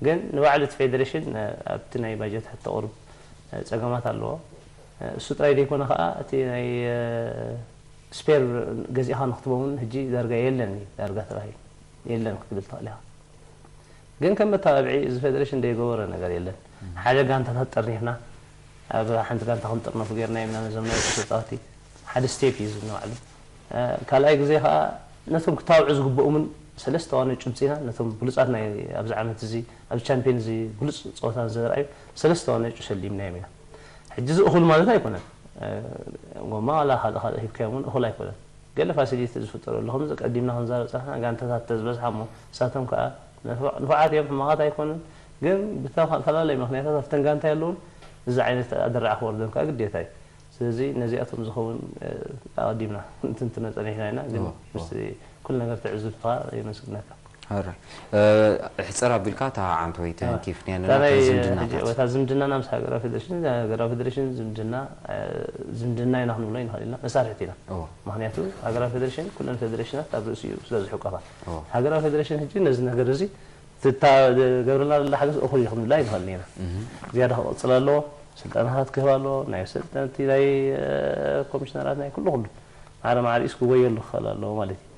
ግን ንባዕሉ እቲ ፌደሬሽን ነ- ኣብቲ ናይ ባጀት ሕቶ ቁሩብ እ፣ ፀገማት ኣለዎ እ፣ እሱ ጥራይ ዘይኮነ ከዓ እቲ ናይ እ፣ ስፔር ገዚእካ ንክትቦ እውን ሕጂ ዳርጋ የለን እዩ ዳርጋ ተባሂሉ የለን ክትብል ትኽእል ኢኻ ግን ከም መተባብዒ እዚ ፌደሬሽን ዘይገበሮ ነገር የለን ሓደ ጋንታታት ጠርኒፍና ኣብ ሓንቲ ጋንታ ክንጥርነፉ ጌርና የምና ነዞም ናይ ተፃወቲ ሓደ ስቴፕ እዩ ዝብና ባዕሉ ካልኣይ ግዜ ከዓ ነቶም ክታብዑ ዝግብኦምን ሰለስተ ዋንጫ ምፂና ነቶም ብሉፃት ናይ ኣብዚ ዓመት እዚ ኣብ ቻምፒዮን እዚ ብሉፅ ፀወታ ዘርኣዩ ሰለስተ ዋንጫ ሸሊምናዮም ኢና ሕጂ እዚ እኹል ማለት ኣይኮነን ጎማ ዋላ ካልእ ካልእ ሂብካዮም እውን እኹል ኣይኮነን ገለ ፋሲሊቲ ዝፍጠረሉ ከምዚ ቀዲምና ክንዛረብ ፀናሕና ጋንታታት ተዝበዝሓ እሞ ንሳቶም ከዓ ንፉዓት እዮም ሕማቓት ኣይኮኑን ግን ብዝተፈላለየ ምክንያታት ኣብተን ጋንታ የለውን እዚ ዓይነት ኣደራዕ ክወርደን ከዓ ግዴታ እዩ ስለዚ ነዚኣቶም ዝኸውን ኣቐዲምና እንትንትነ ፀኒሕና ኢና ግን ምስ ኩሉ ነገር ትዕዝብትኻ የመስግነካ ሕፅር ኣቢልካ እታ ዓንተወይ ተንኪፍንያ ነና ዝምድናታት ወታ ዝምድናና ምስ ሃገራዊ ፌደሬሽን ሃገራዊ ፌደሬሽን ዝምድና ዝምድና ኢና ክንብሎ ይንኽእል ኢና መሳርሕቲ ኢና ምክንያቱ ሃገራዊ ፌደሬሽን ኩለን ፌደሬሽናት ኣብ ርእሲ እዩ ስለ ዝሕቀፋ ሃገራዊ ፌደሬሽን ሕጂ ነዚ ነገር እዚ ትገብረና ዘላ ሓገዝ እኹል እዩ ክንብላ ይንኽእል ኢና ዝያዳ ክቕፅል ኣለዎ ስልጠናታት ክህብ ኣለዎ ናይ ሰልጠንቲ ናይ ኮሚሽነራት ናይ ኩሉ ኩሉ ማዕረ ማዕሪኡስ ክጎየሉ ክኽእል ኣለዎ ማለት እዩ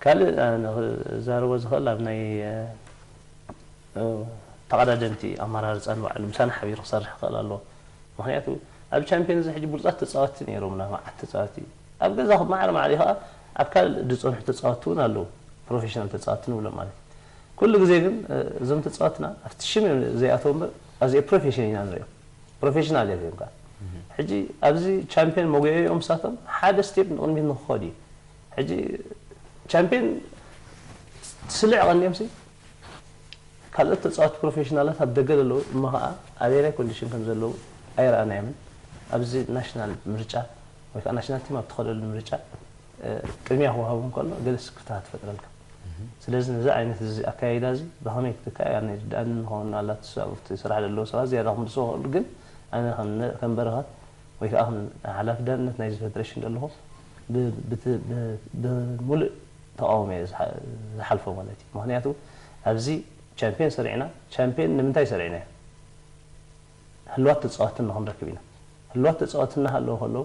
ካልእ ክዛረቦ ዝኽእል ኣብ ናይ ተቐዳደምቲ ኣመራርፃ ንባዕሉ ምሳና ሓቢሩ ክሰርሕ ክኽእል ኣለዎ ምክንያቱ ኣብ ቻምፒዮን እዚ ሕጂ ብሉፃት ተፃወትቲ ነይሮምና መዓት ተፃወትቲ ኣብ ገዛ ማዕረ ማዕሪ ከዓ ኣብ ካልእ ዝፀንሑ ተፃወትቲ እውን ኣለዉ ፕሮፌሽናል ተፃወትቲ ንብሎም ማለት እዩ ኩሉ ግዜ ግን እዞም ተፃወትና ኣብቲ ሽም እዮም ዘይኣተው እምበር ኣብዚ ፕሮፌሽን ኢና ንሪኦም ፕሮፌሽናል እዮም እዮም ከዓ ሕጂ ኣብዚ ቻምፒዮን መጉየኦም ሳቶም ሓደ ስቴፕ ንቕድሚት ንክኸዱ እዩ ሕጂ ቻምፒዮን ስልዕ ቀንዮም ሲ ካልኦት ተፃወቲ ፕሮፌሽናላት ኣብ ደገ ዘለዉ እሞ ከዓ ኣበየናይ ኮንዲሽን ከም ዘለዉ ኣይረኣናዮምን ኣብዚ ናሽናል ምርጫ ወይ ከዓ ናሽናል ቲም ኣብ ትኸደሉ ምርጫ ቅድሚያ ክወሃቡ እንከሎ ገለ ስክፍታት ትፈጥረልካ ስለዚ ነዚ ዓይነት እዚ ኣካይዳ እዚ ብኸመይ ክትከኣል ኣነ ይርድኣኒ ንኸውን ኣላት ኣብቲ ስራሕ ዘለዉ ሰባት ዝያዳ ክምልስዎ ክእሉ ግን ኣነ ከም በረኸት ወይ ከዓ ከም ሓላፊ ዳንነት ናይዚ ፌደሬሽን ዘለኹ ብምሉእ ተቃውሞ እየ ዝሓልፎ ማለት እዩ ምክንያቱ ኣብዚ ቻምፒዮን ሰሪዕና ቻምፒዮን ንምንታይ ሰሪዕና ህልዋት ተፃወቲ ንክንረክብ ኢና ህልዋት ተፃወቲ እናሃለዎ ከለዉ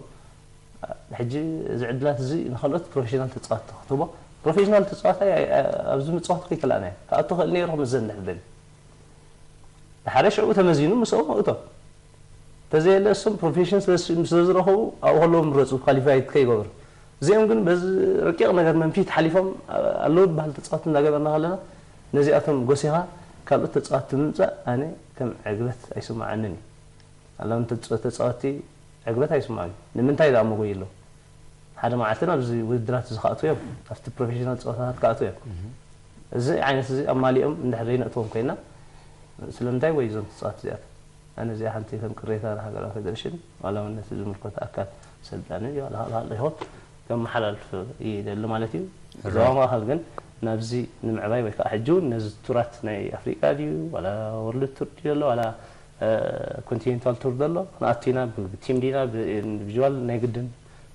ሕጂ እዚ ዕድላት እዚ ንካልኦት ፕሮፌሽናል ተፃወቲ ክትህቦ ፕሮፌሽናል ተፃዋታይ ኣይ- ኣይ- ኣብዚ ምፅዋት ከይከላእና እዩ። ክኣቱ ክእል ነይሩ ክምዘን ድሕር ደልዩ። ድሓደ ሽዕኡ ተመዚኑ ምስኦም ኣእቶ። ተዘየለ እሱም ፕሮፌሽን ስለ ዝረኸቡ ኣብኡ ከለዉ ምረፁ ኳሊፋይት ከይገብሩ። እዚኦም ግን በዚ ረቂቕ ነገር መንፊት ሓሊፎም ኣለዉ ዝበሃል ተፃወት እናገበርና ከለና ነዚኣቶም ጎሲኻ ካልኦት ተፃወት ምምፃእ ኣነ ከም ዕግበት ኣይስምዓንን እዩ። ኣላም ተፃወቲ ዕግበት ኣይስምዓን። ንምንታይ ደኣ መጎይ ኣለዉ? ሓደ መዓልቲ ናብዚ ውድድራት እዚ ክኣትዉ እዮም። ኣብቲ ፕሮፌሽናል ፀወታታት ክኣትዉ እዮም። እዚ ዓይነት እዚ ኣማሊኦም እንድሕር ዘይነእትዎም ኮይና ስለምንታይ ወይ እዞም ተፃወቲ እዚኣት ኣነ እዚኣ ሓንቲ ከም ቅሬታ ንሃገራዊ ፌደሬሽን ዋላ እውን ነቲ ዝምልከቶ ኣካል ሰልጣኒ ድዩ ዋላ ካልእ ይኹን ከመሓላልፍ ይደሊ ማለት እዩ። ዞባ ማእኸል ግን ናብዚ ንምዕባይ ወይ ከዓ ሕጂ እውን ነዚ ቱራት ናይ ኣፍሪቃ ድዩ ዋላ ወርልድ ቱር ድዩ ዘሎ ዋላ ኮንቲኔንታል ቱር ዘሎ ክንኣቱ ኢና ብቲም ዲና ብኢንዲቪዋል ናይ ግድን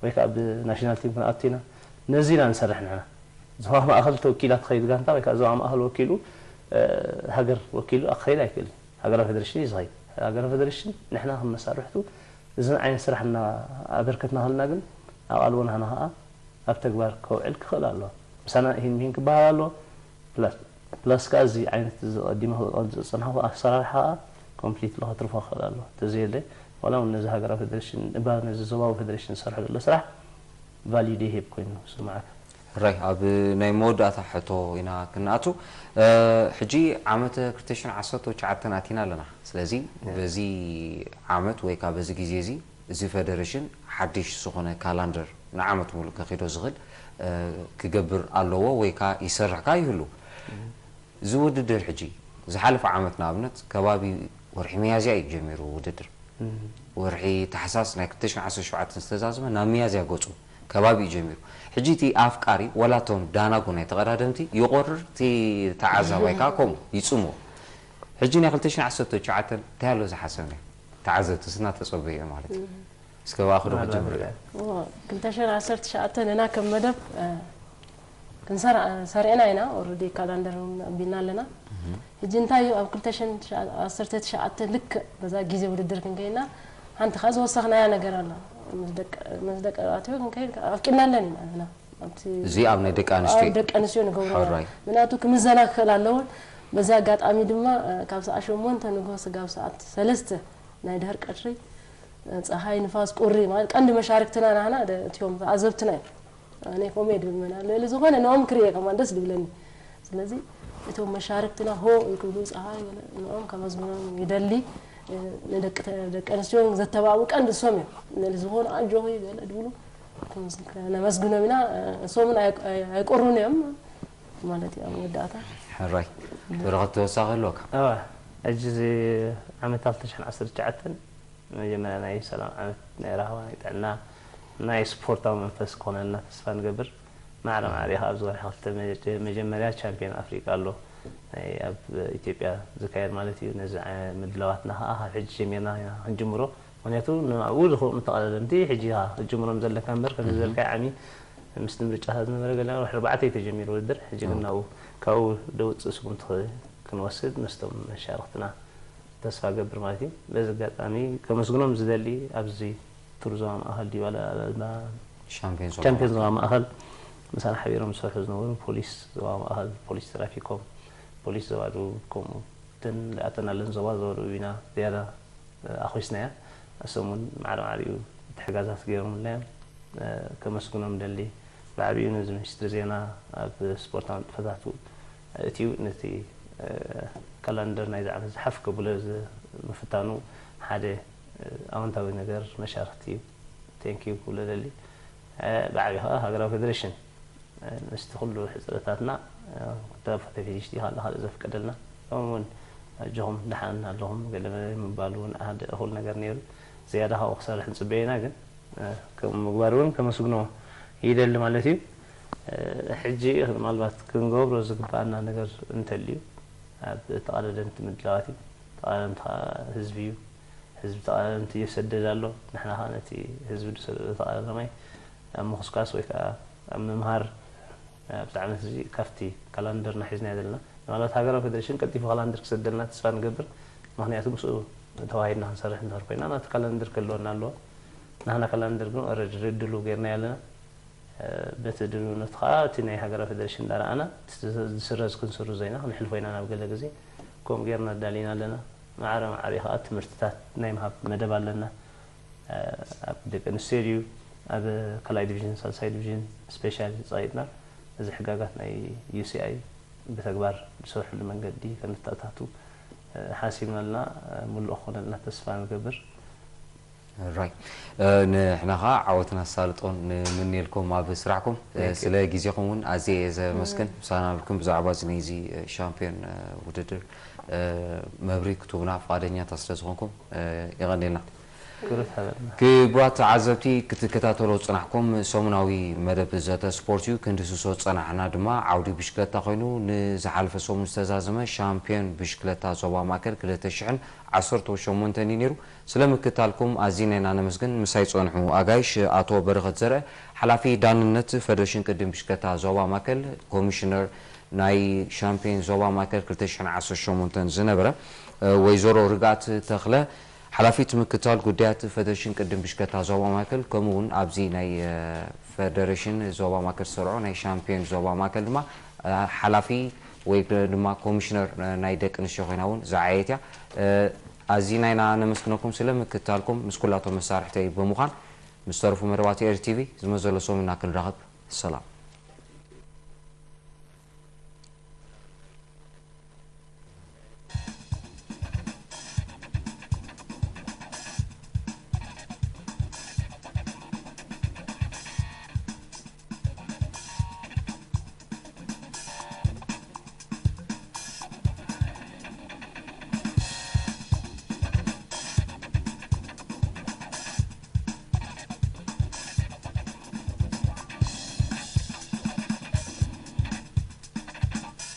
ወይ ከዓ ብናሽናል ቲም ክንኣቱ ኢና ነዚ ኢና ንሰርሕ ንሕና። ዞባ ማእኸል ተወኪላ ትኸይድ ጋንታ ወይ ከዓ ዞባ ማእኸል ወኪሉ ሃገር ወኪሉ ክኸይድ ኣይክእልን። ሃገራዊ ፌደሬሽን እዩ ዝኸይድ። ሃገራዊ ፌደሬሽን ንሕና ከም መሳርሕቱ እዝን ዓይነት ስራሕ እናኣበርከትና ከለና ግን ኣቓልቦ ናህና ከዓ ኣብ ተግባር ከውዕል ክኽእል ኣለዎ። ምሳና ኢሂን ምሂን ክበሃል ኣለዎ። ፕላስ ፕላስ ከዓ እዚ ዓይነት እዚ ቀዲመ ዝፀናሕኩ ኣሰራርሓ ከዓ ኮምፕሊት ከትርፎ ክኽእል ኣለዎ። ተዘየለ ዋላ እውን ነዚ ሃገራዊ ፌደሬሽን እባ ነዚ ዞባዊ ፌደሬሽን ዝሰርሖ ዘሎ ስራሕ ቫሊዩ ደይህብ ኮይኑ ስምዓካ። ሕራይ ኣብ ናይ መወዳእታ ሕቶ ኢና ክንኣቱ። ሕጂ ዓመት ክልተ ሽሕን ዓሰርተ ትሽዓተን ኣቲና ኣለና። ስለዚ በዚ ዓመት ወይ ከዓ በዚ ግዜ እዚ እዚ ፌደሬሽን ሓድሽ ዝኾነ ካላንደር ንዓመት ሙሉእ ከኺዶ ዝኽእል ክገብር ኣለዎ ወይ ከዓ ይሰርሕ ከዓ ይህሉ። እዚ ውድድር ሕጂ ዝሓለፈ ዓመት ንኣብነት ከባቢ ወርሒ ሚያዝያ እዩ ጀሚሩ ውድድር። ወርሒ ታሕሳስ ናይ ክልተ ሽሕን ዓሰርተ ሸውዓተን ዝተዛዘመ ናብ ሚያዝያ ገፁ ከባቢ እዩ ጀሚሩ። ሕጂ እቲ ኣፍቃሪ ዋላ እቶም ዳናጉ ናይ ተቐዳደምቲ ይቖርር፣ እቲ ተዓዛባይ ከዓ ከምኡ ይፅምዎ። ሕጂ ናይ ክልተ ሽሕን ዓሰርተ ትሽዓተን እንታይ ኣሎ ዝሓሰብናዮ? ተዓዘብቲ ስና ተፀበዩ ማለት እዩ። እስከ ብኣኹ ዶ ክጅምር እየ። ክልተ ሽሕን ዓሰርተ ትሽዓተን ንና ከም መደብ ክንሰራ ሰሪዕና ኢና። ኦረዲ ካላንደር እውን ኣቢልና ኣለና። ሕጂ እንታይ እዩ ኣብ ክልተ ሽሕን ዓሰርተ ትሽዓተ ልክዕ በዛ ግዜ ውድድር ክንከይና ሓንቲ ካ ዝወሰኽናያ ነገር ኣላ። ምስ ደቂ ተባዕትዮ ክንከይድ ኣፍቂድናለን ኢና ንና ኣብቲ እዚ ኣብ ናይ ደቂ ኣንስትዮ ኣብ ደቂ ኣንስትዮ ንገብሮ ሕራይ። ምክንያቱ ክምዘና ክኽእል ኣለዎን። በዚ ኣጋጣሚ ድማ ካብ ሰዓት ሸሞንተ ንግሆ ስጋብ ሰዓት ሰለስተ ናይ ድሕር ቀትሪ ፀሃይ ንፋስ ቁሪ ማለት ቀንዲ መሻርክትና ናህና እቲዮም ተዓዘብትና እዮም። ኣነ ከምኡ እየ ድብል መና ልዕሊ ዝኾነ ንኦም ክርእየ ከማን ደስ ድብለኒ። ስለዚ እቶም መሻርክትና ሆ ይክብሉ ፀሃይ ገለ ንኦም ከመስግኖም ይደሊ። ንደቂ ኣንስትዮ ዘተባብኡ ቀንዲ እሶም እዮም። ልዕሊ ዝኾነ ኣጆኺ ገለ ድብሉ ነመስግኖም ኢና። እሶምን ኣይቆሩን እዮም ማለት እዩ ኣብ መወዳእታ። ሕራይ ትረኸብ ተወሳኺ ኣለካ? እወ፣ ሕጂ እዚ ዓመት ክልተ ሽሕን ዓሰርተ ትሽዓተን መጀመርያ ናይ ሰላም ዓመት፣ ናይ ራህዋ፣ ናይ ጥዕና፣ ናይ ስፖርታዊ መንፈስ ክኾነልና ተስፋ ንገብር። ማዕረ ማዕረ ኢኻ ኣብዚ ወርሒ ክልተ መጀመርያ ቻምፒዮን ኣፍሪቃ ኣሎ ናይ ኣብ ኢትዮጵያ ዝካየድ ማለት እዩ። ነዚ ምድላዋትና ከዓ ካብ ሕጂ ጀሚርና ኢና ክንጅምሮ። ምክንያቱ ንኣብኡ ዝኽእሉ ተቐዳደምቲ ሕጂ ኢኻ ክትጅምሮም ዘለካ እምበር ከምዚ ዝበልካዮ ዓሚ ምስቲ ምርጫታት ዝነበረ ገለ ወርሒ ኣርባዕተ እዩ ተጀሚሩ ውድድር። ሕጂ ግን ናብኡ ካብኡ ደውፅእ ስጉምቲ ክንወስድ ምስቶም መሻርክትና ተስፋ ገብር ማለት እዩ። በዚ ኣጋጣሚ ከመስግኖም ዝደሊ ኣብዚ ቱር ዞባ ማእኸል ድዩ ዋላ ሻምፒዮን ዞባ ቻምፒዮን ዞባ ማእኸል ምሳና ሓቢሮም ዝሰርሑ ዝነበሩ ፖሊስ ዞባ ማእኸል፣ ፖሊስ ትራፊኮም፣ ፖሊስ ዞባ ደቡብ ከምኡ እተን ዝኣተናለን ዞባ ዞባ ደቡብ ኢና ዝያዳ ኣኾይስናያ። እሶም እውን ማዕረ ማዕሪኡ ምትሕጋዛት ገይሮምልና እዮም። ከመስግኖም ደሊ ብዓብዩ ነዚ ሚኒስትሪ ዜና ኣብ ስፖርታዊ ንጥፈታቱ እትዩ ነቲ ካላንደር ናይዚ ዓመት ዝሓፍ ከብሎ ምፍታኑ ሓደ ኣወንታዊ ነገር መሻርክቲ እዩ። ቴንኪዩ ክብሎ ደሊ። ብዓብዩ ከዓ ሃገራዊ ፌደሬሽን ምስቲ ኩሉ ሕፅረታትና ክተፈተ ፊዚሽቲ ካልእ ካልእ ዘፍቀደልና ከምኡ እውን ኣጆኹም ደሓን ኣለኹም ገለ ምባሉ እውን ሓደ እኹል ነገር ነይሩ። ዝያዳ ካብኡ ክሰርሕ ንፅበየና ግን ከምኡ ምግባር እውን ከመስግኖ ይደሊ ማለት እዩ። ሕጂ ምናልባት ክንገብሮ ዝግበኣና ነገር እንተልዩ ኣብ ተቐዳደምቲ ምድላዋት እዩ። ተቐዳደምቲ ከዓ ህዝቢ እዩ። ህዝቢ ተቐዳደምቲ ይሰደድ ኣሎ። ንሕና ከዓ ነቲ ህዝቢ ዝሰደዶ ተቐዳዳማይ ኣብ ምኹስኳስ ወይ ከዓ ኣብ ምምሃር ኣብቲ ዓመት እዚ ካብቲ ካላንደርና ሒዝናዮ ዘለና ምናልባት ሃገራዊ ፌደሬሽን ቀልጢፉ ካላንደር ክሰደልና ተስፋ ንገብር። ምክንያቱ ምስኡ ተዋሂድና ክንሰርሕ እንድሕር ኮይና ናቲ ካላንደር ክህልወና ኣለዎ። ናህና ካላንደር ግን ኦረዲ ርድሉ ገይርናዮ ኣለና። በቲ ድልውነቱ ከዓ እቲ ናይ ሃገራዊ ፌደሬሽን እንዳረኣና እቲ ዝስረዝ ክንስርዞ ኢና፣ ክንሕልፎ ኢና ናብ ገለ ግዜ። ከምኡ ጌርና ኣዳሊና ኣለና። ማዕረ ማዕሪኡ ከዓ ትምህርትታት ናይ ምሃብ መደብ ኣለና። ኣብ ደቂ ኣንስትዮ ድዩ፣ ኣብ ካልኣይ ዲቪዥን፣ ሳልሳይ ዲቪዥን ስፔሻሊ ፀቒጥና እዚ ሕጋጋት ናይ ዩ ሲ ኣይ ብተግባር ዝሰርሕሉ መንገዲ ከነተኣታቱ ሓሲብና ኣለና። ምሉእ ክኾነልና ተስፋ ንገብር። ራይ ንሕና ከዓ ዓወትን ኣሳልጦን ንምንየልኩም ኣብ ስራሕኩም። ስለ ግዜኹም እውን ኣዝየ እየ ዘመስግን። ምሳና ብልኩም ብዛዕባ እዚ ናይዚ ሻምፒዮን ውድድር መብሪ ክትቡና ፍቓደኛታት ስለ ዝኾንኩም የቐንየልና። ክብረት ሃበልና። ክቡራት ተዓዘብቲ ክትከታተሎ ዝጸናሕኩም ሰሙናዊ መደብ ዘተ ስፖርት እዩ። ክንድስሶ ዝጸናሕና ድማ ዓውዲ ብሽክለታ ኮይኑ ንዝሓለፈ ሰሙን ዝተዛዘመ ሻምፒዮን ብሽክለታ ዞባ ማእከል ክልተ ሽሕን ዓሰርተ ሸሞንተን እዩ ነይሩ። ስለ ምክታልኩም ኣዚና ኢና ነመስግን። ምሳይ ዝጸንሑ ኣጋይሽ ኣቶ በረኸት ዘርአ ሓላፊ ዳንነት ፈደሬሽን ቅድም ብሽክለታ ዞባ ማእከል፣ ኮሚሽነር ናይ ሻምፒዮን ዞባ ማእከል ክልተ ሽሕን ዓሰርተ ሸሞንተን ዝነበረ ወይዘሮ ርግኣት ተኽለ ሓላፊት ምክታል ጉዳያት ፈደሬሽን ቅድም ብሽክለታ ዞባ ማእከል ከምኡ እውን ኣብዚ ናይ ፈደሬሽን ዞባ ማእከል ዝሰርዖ ናይ ሻምፒዮን ዞባ ማእከል ድማ ሓላፊ ወይ ድማ ኮሚሽነር ናይ ደቂ ኣንስትዮ ኮይና እውን ዝዓየት እያ። ኣዚና ኢና ነመስግነኩም ስለ ምክታልኩም ምስ ኩላቶም መሳርሕተይ ብምዃን ምስ ተረፉ መደባት ኤሪ ቲቪ ዝመዘሎ ሰሙን ክንራኸብ ሰላም።